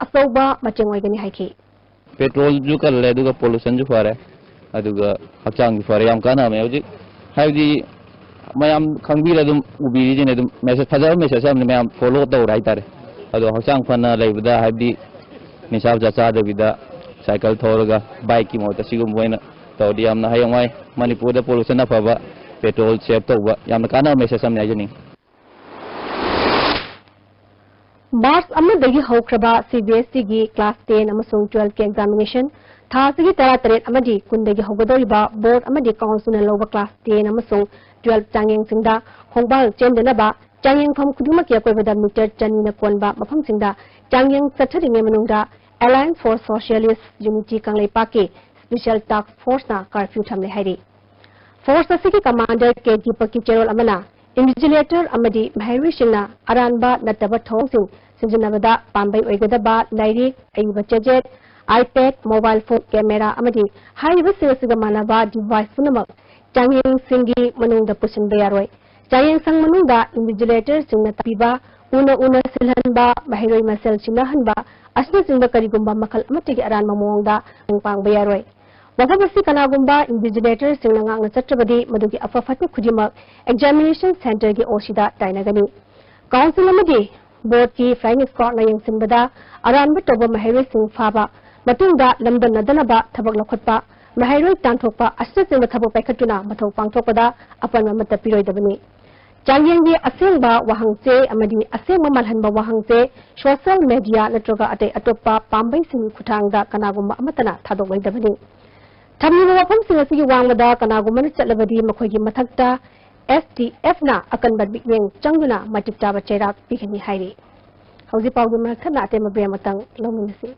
ꯑꯆꯧꯕ ꯃꯇꯦꯡ ꯑꯣꯏꯒꯅꯤ ꯍꯥꯏꯈꯤ꯫ Petrol ꯁꯨ ꯀꯜꯂꯦ, ꯑꯗꯨꯒ pollution ꯁꯨ ꯐꯔꯦ, ꯑꯗꯨꯒ ꯍꯛꯆꯥꯡꯁꯨ ꯐꯔꯦ, ꯌꯥꯝ ꯀꯥꯟꯅꯕꯅꯦ꯫ ꯍꯧꯖꯤꯛ ꯍꯥꯏꯕꯗꯤ ꯃꯌꯥꯝ ꯈꯪꯕꯤꯔ ꯑꯗꯨꯝ ꯎꯕꯤꯔꯤꯁꯤꯅꯦ, ꯑꯗꯨꯝ message, ꯐꯖꯕ message ꯑꯃꯅꯤ, ꯃꯌꯥꯝ follow ꯇꯧꯔꯦ ꯍꯥꯏꯇꯥꯔꯦ꯫ ꯑꯗꯣ ꯍꯛꯆꯥꯡ ꯐꯅ ꯂꯩꯕꯗ, ꯍꯥꯏꯕꯗꯤ ꯅꯤꯁꯥ ꯄꯨꯁꯥ ꯆꯥꯗꯕꯤꯗ ꯁꯥꯏꯀꯜ ꯊꯧꯔꯒ ꯕꯥꯏꯛꯀꯤ ꯃꯍꯨꯠꯇ ꯁꯤꯒꯨꯝꯕ ꯑꯣꯏꯅ ꯇꯧꯔꯗꯤ ꯌꯥꯝꯅ ꯍꯌꯦꯡꯋꯥꯏ ꯃꯅꯤꯄꯨꯔꯗ ꯄꯣꯂꯨꯁꯟ ꯑꯐꯕ, ꯄꯦꯇ꯭ꯔꯣꯜ ꯁꯦꯚ ꯇꯧꯕ, ꯌꯥꯝꯅ ꯀꯥꯟꯅꯕ ꯃꯦꯁꯦꯖ ꯑꯃꯅꯤ ꯍꯥꯏꯖꯅꯤꯡꯉꯤ꯫ ꯃꯥꯔꯆ ꯑꯃꯗꯒꯤ ꯍꯧꯈ꯭ꯔꯕ ꯁꯤ ꯕꯤ ꯑꯦꯁ ꯏꯒꯤ ꯀ꯭ꯂꯥꯁ ꯇꯦꯟ ꯑꯃꯁꯨꯡ ꯇꯨꯋꯦꯜꯐꯀꯤ ꯑꯦꯛꯖꯥꯃꯤꯅꯦꯁꯟ ꯊꯥ ꯑꯁꯤꯒꯤ ꯇꯔꯥꯇꯔꯦꯠ ꯑꯃꯗꯤ ꯀꯨꯟꯗꯒꯤ ꯍꯧꯒꯗꯧꯔꯤꯕ ꯕꯣꯔꯗ ꯑꯃꯗꯤ ꯀꯥꯎꯟꯁꯤꯜꯅ ꯂꯧꯕ ꯀ꯭ꯂꯥꯁ ꯇꯦꯟ ꯑꯃꯁꯨꯡ ꯇꯨꯋꯦꯜꯐ ꯆꯥꯡꯌꯦꯡꯁꯤꯡꯗ ꯈꯣꯡꯕꯥꯜ ꯆꯦꯟꯗꯅꯕ ꯆꯥꯡꯌꯦꯡꯐꯝ ꯈꯨꯗꯤꯡꯃꯛꯀꯤ ꯑꯀꯣꯏꯕꯗ ꯃꯤꯇꯔ ꯆꯅꯤꯅ ꯀꯣꯟꯕ ꯃꯐꯝꯁꯤꯡꯗ ꯆꯥꯡꯌꯦꯡ ꯆꯠꯊꯔꯤꯉꯩ ꯃꯅꯨꯡꯗ Alliance for Socialist Unity ꯀꯪꯂꯩꯄꯥꯛꯀꯤ ꯁ꯭ꯄꯦꯁꯤꯌꯦꯜ ꯇꯥꯛꯁ ꯐꯣꯔꯁꯅ ꯀꯔꯐ꯭ꯌꯨ ꯊꯝꯂꯦ ꯍꯥꯏꯔꯤ꯫ ꯐꯣꯔꯁ ꯑꯁꯤꯒꯤ ꯀꯃꯥꯟꯗꯔ ꯀꯦ ꯗꯤꯄꯛꯀꯤ ꯆꯦꯔꯣꯜ ꯑꯃꯅ ꯏꯟꯚꯤꯖꯤꯂꯦꯇꯔ ꯑꯃꯗꯤ ꯃꯍꯩꯔꯣꯏꯁꯤꯡꯅ ꯑꯔꯥꯟꯕ ꯅꯠꯇꯕ ꯊꯧꯑꯣꯡꯁꯤꯡ ꯁꯤꯖꯤꯟꯅꯕꯗ ꯄꯥꯝꯕꯩ ꯑꯣꯏꯒꯗꯕ ꯂꯥꯏꯔꯤꯛ, ꯑꯏꯕ ꯆꯦꯖꯦꯠ, ꯑꯥꯏꯄꯦꯗ, ꯃꯣꯕꯥꯏꯜ ꯐꯣꯟ, ꯀꯦꯃꯦꯔꯥ ꯑꯃꯗꯤ ꯍꯥꯏꯔꯤꯕꯁꯤꯡ ꯑꯁꯤꯒ ꯃꯥꯟꯅꯕ ꯗꯤꯚꯥꯏꯁ ꯄꯨꯝꯅꯃꯛ ꯆꯥꯡꯌꯦꯡꯁꯤꯡꯒꯤ ꯃꯅꯨꯡꯗ ꯄꯨꯁꯤꯟꯕ ꯌꯥꯔꯣꯏ꯫ ꯆꯥꯡꯌꯦꯡꯁꯪ ꯃꯅꯨꯡꯗ ꯏꯟꯚꯤꯖꯤꯂꯦꯇꯔꯁꯤꯡꯅ ꯇꯥꯛꯄꯤꯕ, ꯎꯅ ꯎꯅ ꯁꯤꯜꯍꯟꯕ, ꯃꯍꯩꯔꯣꯏ ꯃꯁꯦꯜ ꯁꯤꯡꯅꯍꯟꯕ ꯑꯁꯤꯅꯆꯤꯡꯕ ꯀꯔꯤꯒꯨꯝꯕ ꯃꯈꯜ ꯑꯃꯠꯇꯒꯤ ꯑꯔꯥꯟꯕ ꯃꯑꯣꯡꯗ ꯃꯇꯦꯡ ꯄꯥꯡꯕ ꯌꯥꯔꯣꯏ꯫ ꯋꯥꯐꯝ ꯑꯁꯤ ꯀꯅꯥꯒꯨꯝꯕ ꯏꯟꯚꯤꯖꯤꯂꯦꯇꯔꯁꯤꯡꯅ ꯉꯥꯛꯅ ꯆꯠꯇ꯭ꯔꯕꯗꯤ ꯃꯗꯨꯒꯤ ꯑꯐ ꯐꯠꯇ ꯈꯨꯗꯤꯡꯃꯛ ꯑꯦꯛꯖꯥꯃꯤꯅꯦꯁꯟ ꯁꯦꯟꯇꯔꯒꯤ ꯑꯣꯁꯤꯗ ꯇꯥꯏꯅꯒꯅꯤ꯫ ꯀꯥꯎꯟꯁꯤꯜ ꯑꯃꯗꯤ ꯕꯣꯔꯗꯀꯤ ꯐ꯭ꯂꯥꯏꯡ ꯁ꯭ꯀ꯭ꯋꯥꯗꯅ ꯌꯦꯡꯁꯤꯟꯕꯗ ꯑꯔꯥꯟꯕ ꯇꯧꯕ ꯃꯍꯩꯔꯣꯏꯁꯤꯡ ꯐꯥꯕ, ꯃꯇꯨꯡꯗ ꯂꯝꯗꯝꯅꯗꯅꯕ ꯊꯕꯛ ꯂꯧꯈꯠꯄ, ꯃꯍꯩꯔꯣꯏ ꯇꯥꯟꯊꯣꯛꯄ ꯑꯁꯤꯅꯆꯤꯡꯕ ꯊꯕꯛ ꯄꯥꯏꯈꯠꯇꯨꯅ ꯃꯊꯧ ꯄꯥꯡꯊꯣꯛꯄꯗ ꯑꯄꯟꯕ ꯑꯃꯠꯇ ꯄꯤꯔꯣꯏꯗꯕꯅꯤ꯫ ꯆꯥꯡꯌꯦꯡꯒꯤ ꯑꯁꯦꯡꯕ ꯋꯥꯍꯪ ꯆꯦ ꯑꯃꯗꯤ ꯑꯁꯦꯡꯕ ꯃꯥꯜꯍꯟꯕ ꯋꯥꯍꯪ ꯆꯦ ꯁꯣꯁꯤꯌꯦꯜ ꯃꯦꯗꯤꯌꯥ ꯅꯠꯇ꯭ꯔꯒ ꯑꯇꯩ ꯑꯇꯣꯞꯄ ꯄꯥꯝꯕꯩꯁꯤꯡꯒꯤ ꯈꯨꯠꯊꯥꯡꯗ ꯀꯅꯥꯒꯨꯝꯕ ꯑꯃꯠꯇꯅ ꯊꯥꯗꯣꯛꯂꯣꯏꯗꯕꯅꯤ꯫ ꯊꯝꯂꯤꯕ ꯋꯥꯐꯝꯁꯤꯡ ꯑꯁꯤꯒꯤ ꯋꯥꯡꯃꯗ ꯀꯅꯥꯒꯨꯝꯕꯅ ꯆꯠꯂꯕꯗꯤ ꯃꯈꯣꯏꯒꯤ ꯃꯊꯛꯇ ꯑꯦꯁ ꯇꯤ ꯑꯦꯐꯅ ꯑꯀꯟꯕ ꯃꯤꯠꯌꯦꯡ ꯆꯪꯗꯨꯅ ꯃꯇꯤꯛ ꯆꯥꯕ ꯆꯩꯔꯥꯛ ꯄꯤꯒꯅꯤ ꯍꯥꯏꯔꯤ꯫ ꯍꯧꯖꯤꯛ ꯄꯥꯎꯒꯤ ꯃꯔꯛ ꯊꯠꯅ ꯑꯇꯦꯟꯕ ꯕ꯭ꯔꯦꯛ ꯑꯃꯇꯪ ꯂꯧꯃꯤꯟꯅꯁꯤ꯫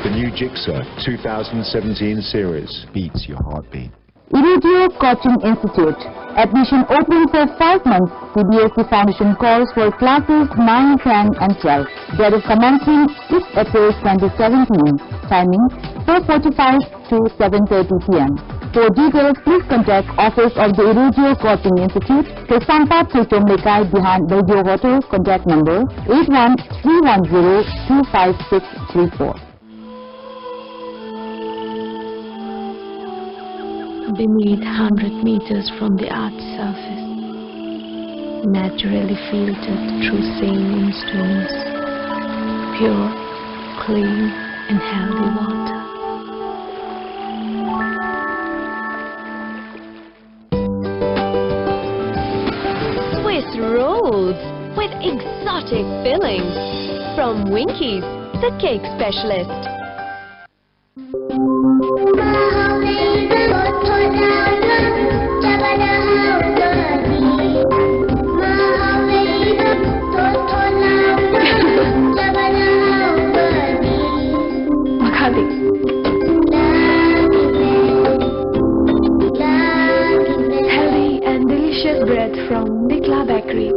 The new Jigsaw two thousand seventeen series beats your heartbeat. Iridio Coaching Institute. Admission open for five months. C B S E Foundation calls for classes nine, ten and twelve. Date of commencement six April twenty seventeen. Timing four forty-five to seven thirty P M. For details, please contact Office of the Irradio Coaching Institute, Kaisampat Saitom Lekai, behind Radio Hotel, contact number eight one three one zero two five six three four. Beneath, hundred meters from the earth's surface, naturally filtered through saline streams, pure, clean, and healthy water. Swiss rolls with exotic fillings from Winkies, the cake specialist. ꯃꯈꯥꯗꯤ꯫ Healthy and delicious bread from Nikla Bakery.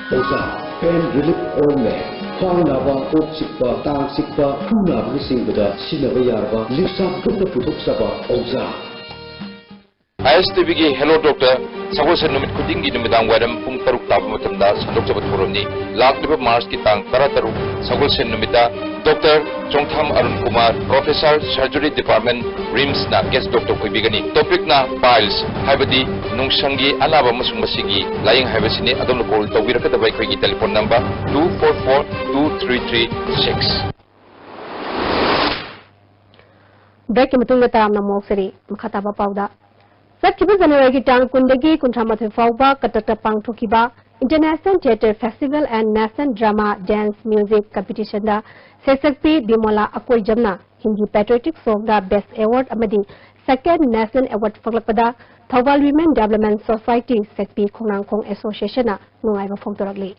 ꯑꯣꯖꯥ, pain relief ointment, ꯈ꯭ꯋꯥꯡ ꯅꯥꯕ, ꯀꯣꯛ ꯆꯤꯛꯄ, ꯇꯥꯡ ꯆꯤꯛꯄ, ꯈꯨ ꯅꯥꯕꯅꯆꯤꯡꯕꯗ ꯁꯤꯖꯤꯟꯅꯕ ꯌꯥꯔꯕ ꯂꯤꯞꯁꯥꯞ ꯒ꯭ꯔꯨꯞꯅ ꯄꯨꯊꯣꯛꯆꯕ ꯑꯣꯖꯥ꯫ ꯑꯥꯏ ꯑꯦꯁ ꯇꯤ ꯚꯤꯒꯤ Hello Doctor ꯁꯒꯣꯜꯁꯦꯟ ꯅꯨꯃꯤꯠ ꯈꯨꯗꯤꯡꯒꯤ ꯅꯨꯃꯤꯗꯥꯡ ꯋꯥꯏꯔꯝ ꯄꯨꯡ ꯇꯔꯨꯛ ꯇꯥꯕ ꯃꯇꯝꯗ ꯁꯟꯗꯣꯛꯆꯕ ꯊꯧꯔꯝꯅꯤ꯫ ꯂꯥꯛꯂꯤꯕ ꯃꯥꯔꯆꯀꯤ ꯇꯥꯡ ꯇꯔꯥꯇꯔꯨꯛ ꯁꯒꯣꯜꯁꯦꯟ ꯅꯨꯃꯤꯠꯇ doctor Chongtham Arun Kumar, Professor, Surgery Department, ꯔꯤꯝꯁꯅ guest doctor ꯑꯣꯏꯕꯤꯒꯅꯤ꯫ Topicꯅ piles, ꯍꯥꯏꯕꯗꯤ ꯅꯨꯡꯁꯪꯒꯤ ꯑꯅꯥꯕ ꯑꯃꯁꯨꯡ ꯃꯁꯤꯒꯤ ꯂꯥꯌꯦꯡ ꯍꯥꯏꯕꯁꯤꯅꯤ꯫ ꯑꯗꯣꯝꯅ call ꯇꯧꯕꯤꯔꯛꯀꯗꯕ ꯑꯩꯈꯣꯏꯒꯤ telephone number two four four two three three six꯫ ꯕ꯭ꯔꯦꯛꯀꯤ ꯃꯇꯨꯡꯗ ꯇꯔꯥꯝꯅ ꯑꯃꯨꯛ ꯑꯣꯛꯆꯔꯤ꯫ ꯃꯈꯥ ꯇꯥꯕ ꯄꯥꯎꯗ, ꯆꯠꯈꯤꯕ ꯖꯅꯋꯥꯔꯤꯒꯤ ꯇꯥꯡ ꯀꯨꯟꯗꯒꯤ ꯀꯨꯟꯊ꯭ꯔꯥ ꯃꯥꯊꯣꯏ ꯐꯥꯎꯕ ꯀꯇꯛꯇ ꯄꯥꯡꯊꯣꯛꯈꯤꯕ International Theatre Festival and National Drama Dance Music Competitionꯗ ꯁꯩꯁꯛꯄꯤ Bimola ꯑꯀꯣꯏꯖꯝꯅ Hindi patriotic songꯗ Best Award ꯑꯃꯗꯤ Second National Award ꯐꯪꯂꯛꯄꯗ Thoubal Women Development Society ꯁꯛꯄꯤ ꯈꯣꯡꯅꯥꯡꯈꯣꯡ Associationꯅ ꯅꯨꯡꯉꯥꯏꯕ ꯐꯣꯡꯗꯣꯔꯛꯂꯤ꯫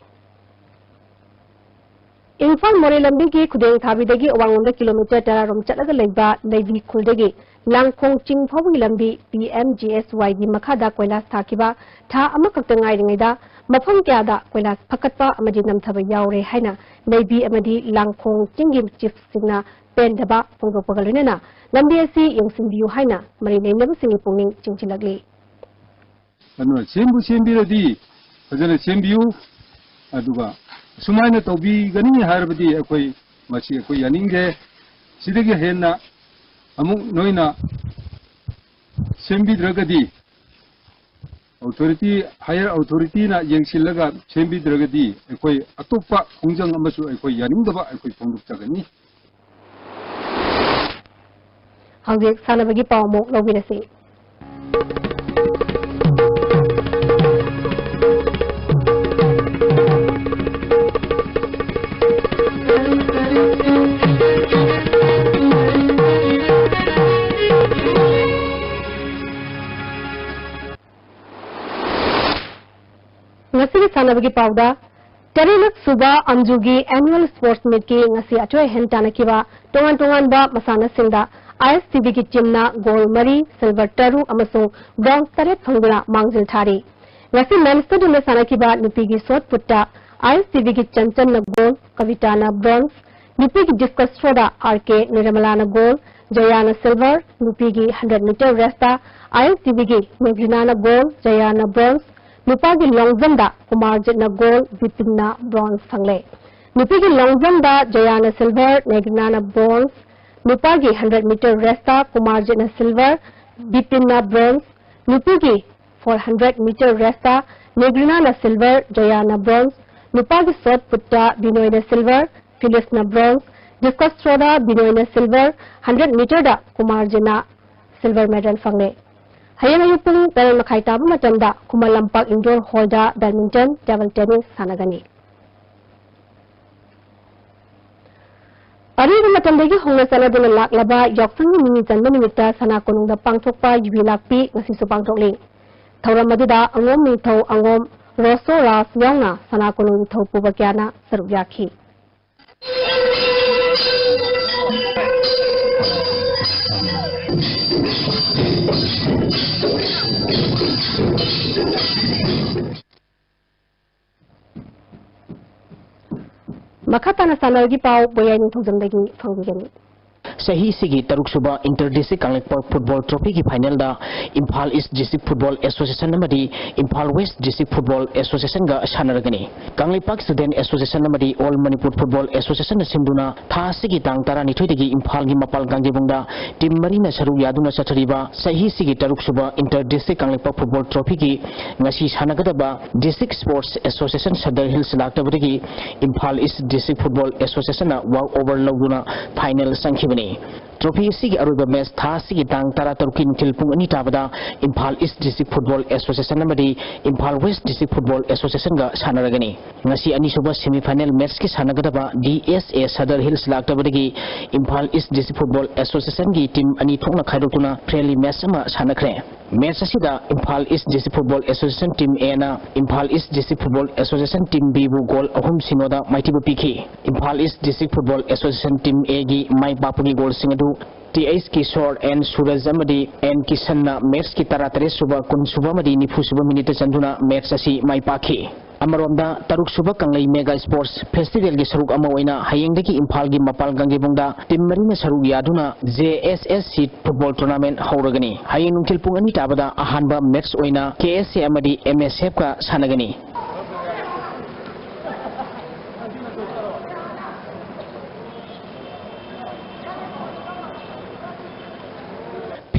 ꯏꯝꯐꯥꯜ ꯃꯣꯔꯦ ꯂꯝꯕꯤꯒꯤ ꯈꯨꯗꯦꯡ ꯊꯥꯕꯤꯗꯒꯤ ꯑꯋꯥꯡꯂꯣꯝꯗ ꯀꯤꯂꯣꯃꯤꯇꯔ ꯇꯔꯥ ꯔꯣꯝ ꯆꯠꯂꯒ ꯂꯩꯕ ꯂꯩꯕꯤ ꯈꯨꯜꯗꯒꯤ ꯂꯥꯡꯈꯣꯡ ꯆꯤꯡ ꯐꯥꯎꯕꯒꯤ ꯂꯝꯕꯤ ꯄꯤ ꯑꯦꯝ ꯖꯤ ꯑꯦꯁ ꯋꯥꯏꯒꯤ ꯃꯈꯥꯗ ꯀꯣꯏꯂꯥꯁ ꯊꯥꯈꯤꯕ ꯊꯥ ꯑꯃꯈꯛꯇ ꯉꯥꯏꯔꯤꯉꯩꯗ ꯃꯐꯝ ꯀꯌꯥꯗ ꯀꯣꯏꯂꯥꯁ ꯐꯀꯠꯄ ꯑꯃꯗꯤ ꯅꯝꯊꯕ ꯌꯥꯎꯔꯦ ꯍꯥꯏꯅ ꯂꯩꯕꯤ ꯑꯃꯗꯤ ꯂꯥꯡꯈꯣꯡ ꯆꯤꯡꯒꯤ ꯆꯤꯐꯁꯤꯡꯅ ꯄꯦꯟꯗꯕ ꯐꯣꯡꯗꯣꯛꯄꯒ ꯂꯣꯏꯅꯅ ꯂꯝꯕꯤ ꯑꯁꯤ ꯌꯦꯡꯁꯤꯟꯕꯤꯌꯨ ꯍꯥꯏꯅ ꯃꯔꯤ ꯂꯩꯅꯕꯁꯤꯡꯒꯤ ꯄꯨꯛꯅꯤꯡ ꯆꯤꯡꯁꯤꯜꯂꯛꯂꯤ꯫ ꯑꯗꯨꯅ ꯁꯦꯝꯕꯨ ꯁꯦꯝꯕꯤꯔꯗꯤ ꯐꯖꯅ ꯁꯦꯝꯕꯤꯌꯨ, ꯑꯗꯨꯒ ꯑꯁꯨꯃꯥꯏꯅ ꯇꯧꯕꯤꯒꯅꯤ ꯍꯥꯏꯔꯕꯗꯤ ꯑꯩꯈꯣꯏ ꯃꯁꯤ ꯑꯩꯈꯣꯏ ꯌꯥꯅꯤꯡꯗꯦ꯫ ꯁꯤꯗꯒꯤ ꯍꯦꯟꯅ ꯑꯃꯨꯛ ꯅꯣꯏꯅ ꯁꯦꯝꯕꯤꯗ꯭ꯔꯒꯗꯤ, ꯑꯣꯊꯣꯔꯤꯇꯤ, ꯍꯥꯌꯔ ꯑꯣꯊꯣꯔꯤꯇꯤꯅ ꯌꯦꯡꯁꯤꯜꯂꯒ ꯁꯦꯝꯕꯤꯗ꯭ꯔꯒꯗꯤ ꯑꯩꯈꯣꯏ ꯑꯇꯣꯞꯄ ꯈꯣꯡꯖꯪ ꯑꯃꯁꯨ ꯑꯩꯈꯣꯏ ꯌꯥꯅꯤꯡꯗꯕ ꯑꯩꯈꯣꯏ ꯐꯣꯡꯗꯣꯛꯆꯒꯅꯤ꯫ ꯍꯧꯖꯤꯛ ꯁꯥꯟꯅꯕꯒꯤ ꯄꯥꯎ ꯑꯃꯨꯛ ꯂꯧꯕꯤꯔꯁꯤ꯫ ꯉꯁꯤꯒꯤ ꯁꯥꯟꯅꯕꯒꯤ ꯄꯥꯎꯗ, ꯇꯔꯦꯠꯂꯛ ꯁꯨꯕ ꯑꯝꯖꯨꯒꯤ Annual Sports Meetꯀꯤ ꯉꯁꯤ ꯑꯊꯣꯏ ꯑꯍꯦꯟ ꯇꯥꯟꯅꯈꯤꯕ ꯇꯣꯉꯥꯟ ꯇꯣꯉꯥꯟꯕ ꯃꯁꯥꯟꯅꯁꯤꯡꯗ I S T Vꯒꯤ teamꯅ gold ꯃꯔꯤ, silver ꯇꯔꯨꯛ ꯑꯃꯁꯨꯡ bronze ꯇꯔꯦꯠ ꯐꯪꯗꯨꯅ ꯃꯥꯡꯖꯤꯜ ꯊꯥꯔꯤ꯫ ꯉꯁꯤ men's stadiumꯗ ꯁꯥꯟꯅꯈꯤꯕ ꯅꯨꯄꯤꯒꯤ shot putꯇ I S T Vꯒꯤ ꯆꯟꯆꯟꯅ gold, ꯀꯕꯤꯇꯥꯅ bronze, ꯅꯨꯄꯤꯒꯤ discus throwꯗ R K ꯅꯤꯔꯃꯂꯥꯅ gold, ꯖꯌꯥꯅ silver, ꯅꯨꯄꯤꯒꯤ hundred meter raceꯇ I S T Vꯒꯤ ꯃꯦꯘ꯭ꯔꯤꯅꯥꯅ gold, ꯖꯌꯥꯅ bronze, ꯅꯨꯄꯥꯒꯤ long jumpꯗ ꯀꯨꯃꯥꯔꯖꯤꯠꯅ gold, ꯕꯤꯄꯤꯟꯅ bronze ꯐꯪꯂꯦ꯫ ꯅꯨꯄꯤꯒꯤ long jumpꯗ ꯖꯌꯥꯅ silver, ꯃꯦꯘ꯭ꯔꯤꯅꯥꯅ bronze, ꯅꯨꯄꯥꯒꯤ hundred meter raceꯇ ꯀꯨꯃꯥꯔꯖꯤꯠꯅ silver, ꯕꯤꯄꯤꯟꯅ bronze, ꯅꯨꯄꯤꯒꯤ four hundred meter raceꯇ ꯃꯦꯘ꯭ꯔꯤꯅꯥꯅ silver, ꯖꯌꯥꯅ bronze, ꯅꯨꯄꯥꯒꯤ shot putꯇ ꯕꯤꯅꯣꯏꯅ silver, ꯐꯤꯂꯤꯞꯁꯅ bronze, discus throwꯗ ꯕꯤꯅꯣꯏꯅ silver, hundred meterꯗ ꯀꯨꯃꯥꯔꯖꯤꯠꯅ silver medal ꯐꯪꯂꯦ꯫ ꯍꯌꯦꯡ ꯑꯌꯨꯛ ꯄꯨꯡ ꯇꯔꯦꯠ ꯃꯈꯥꯏ ꯇꯥꯕ ꯃꯇꯝꯗ Khuman Lampak indoor hallꯗ badminton, table tennis ꯁꯥꯟꯅꯒꯅꯤ꯫ ꯑꯔꯤꯕ ꯃꯇꯝꯗꯒꯤ ꯍꯧꯅ ꯆꯠꯅꯗꯨꯅ ꯂꯥꯛꯂꯕ ꯌꯥꯎꯁꯪꯒꯤ ꯅꯤꯅꯤ ꯆꯟꯕ ꯅꯨꯃꯤꯠꯇ ꯁꯅꯥ ꯀꯣꯅꯨꯡꯗ ꯄꯥꯡꯊꯣꯛꯄ ꯌꯨꯕꯤ ꯂꯥꯛꯄꯤ ꯉꯁꯤꯁꯨ ꯄꯥꯡꯊꯣꯛꯂꯤ꯫ ꯊꯧꯔꯝ ꯑꯗꯨꯗ ꯑꯉꯣꯝ ꯅꯤꯡꯊꯧ ꯑꯉꯣꯝ, ꯔꯣꯁꯣ ꯔꯥꯖ ꯌꯥꯎꯅ ꯁꯅꯥ ꯀꯣꯅꯨꯡ ꯅꯤꯡꯊꯧ ꯄꯨꯕ ꯀꯌꯥꯅ ꯁꯔꯨꯛ ꯌꯥꯈꯤ꯫ ꯃꯈꯥ ꯇꯥꯅ ꯁꯥꯟꯅꯕꯒꯤ ꯄꯥꯎ ꯕꯣꯌꯥꯏ ꯅꯤꯡꯊꯧꯖꯝꯗꯒꯤ ꯐꯪꯕꯤꯒꯅꯤ꯫ ꯆꯍꯤꯁꯤꯒꯤ ꯇꯔꯨꯛꯁꯨꯕ Inter District Kangleipak Football Trophyꯒꯤ finalꯗ Imphal East District Football Association ꯑꯃꯗꯤ Imphal West District Football Associationꯒ ꯁꯥꯟꯅꯔꯒꯅꯤ꯫ Kangleipak Student Association ꯑꯃꯗꯤ All Manipur Football Associationꯅ ꯁꯤꯟꯗꯨꯅ ꯊꯥ ꯑꯁꯤꯒꯤ ꯇꯥꯡ ꯇꯔꯥꯅꯤꯊꯣꯏꯗꯒꯤ ꯏꯝꯐꯥꯜꯒꯤ ꯃꯄꯥꯜ ꯀꯥꯡꯖꯩꯕꯨꯡꯗ team ꯃꯔꯤꯅ ꯁꯔꯨꯛ ꯌꯥꯗꯨꯅ ꯆꯠꯊꯔꯤꯕ ꯆꯍꯤꯁꯤꯒꯤ ꯇꯔꯨꯛꯁꯨꯕ Inter District ꯀꯪꯂꯩꯄꯥꯛ Football Trophyꯒꯤ ꯉꯁꯤ ꯁꯥꯟꯅꯒꯗꯕ District Sports Association Sadar Hills ꯂꯥꯛꯇꯕꯗꯒꯤ Imphal East District Football Associationꯅ walk over ꯂꯧꯗꯨꯅ final ꯆꯪꯈꯤꯕꯅꯤ꯫ Trophy ꯑꯁꯤꯒꯤ ꯑꯔꯣꯏꯕ match ꯊꯥ ꯑꯁꯤꯒꯤ ꯇꯥꯡ ꯇꯔꯥꯇꯔꯨꯛꯀꯤ ꯅꯨꯡꯊꯤꯜ ꯄꯨꯡ ꯑꯅꯤ ꯇꯥꯕꯗ Imphal East District Football Association ꯑꯃꯗꯤ ꯏꯝꯐꯥꯜ West District Football Associationꯒ ꯁꯥꯟꯅꯔꯒꯅꯤ꯫ ꯉꯁꯤ ꯑꯅꯤꯁꯨꯕ semi final matchꯀꯤ ꯁꯥꯟꯅꯒꯗꯕ D S A Sadar Hills ꯂꯥꯛꯇꯕꯗꯒꯤ Imphal East District Football Associationꯒꯤ team ꯑꯅꯤ ꯊꯣꯛꯅ ꯈꯥꯏꯗꯣꯛꯇꯨꯅ friendly match ꯑꯃ ꯁꯥꯟꯅꯈ꯭ꯔꯦ꯫ Match ꯑꯁꯤꯗ Imphal East District Football Association team Aꯅ Imphal East District Football Association team Bꯕꯨ goal ꯑꯍꯨꯝ ꯁꯤꯅꯣꯗ ꯃꯥꯏꯊꯤꯕ ꯄꯤꯈꯤ꯫ Imphal East District Football Association team Aꯒꯤ ꯃꯥꯏ ꯄꯥꯛꯄꯒꯤ goalꯁꯤꯡ ꯑꯗꯨ T H ꯀꯤꯁꯣꯔ, N ꯁꯨꯔꯖ ꯑꯃꯗꯤ N ꯀꯤꯁꯟꯅ matchꯀꯤ ꯇꯔꯥꯇꯔꯦꯠ ꯁꯨꯕ, ꯀꯨꯟ ꯁꯨꯕ ꯑꯃꯗꯤ ꯅꯤꯐꯨ ꯁꯨꯕ minuteꯇ ꯆꯟꯗꯨꯅ match ꯑꯁꯤ ꯃꯥꯏ ꯄꯥꯛꯈꯤ꯫ ꯑꯃꯔꯣꯝꯗ, ꯇꯔꯨꯛ ꯁꯨꯕ ꯀꯪꯂꯩ Mega Sports Festivalꯒꯤ ꯁꯔꯨꯛ ꯑꯃ ꯑꯣꯏꯅ ꯍꯌꯦꯡꯗꯒꯤ ꯏꯝꯐꯥꯜꯒꯤ ꯃꯄꯥꯜ ꯀꯥꯡꯖꯩꯕꯨꯡꯗ team ꯃꯔꯤꯅ ꯁꯔꯨꯛ ꯌꯥꯗꯨꯅ J S S C football tournament ꯍꯧꯔꯒꯅꯤ꯫ ꯍꯌꯦꯡ ꯅꯨꯡꯊꯤꯜ ꯄꯨꯡ ꯑꯅꯤ ꯇꯥꯕꯗ ꯑꯍꯥꯟꯕ match ꯑꯣꯏꯅ K S A ꯑꯃꯗꯤ M S Fꯀ ꯁꯥꯟꯅꯒꯅꯤ꯫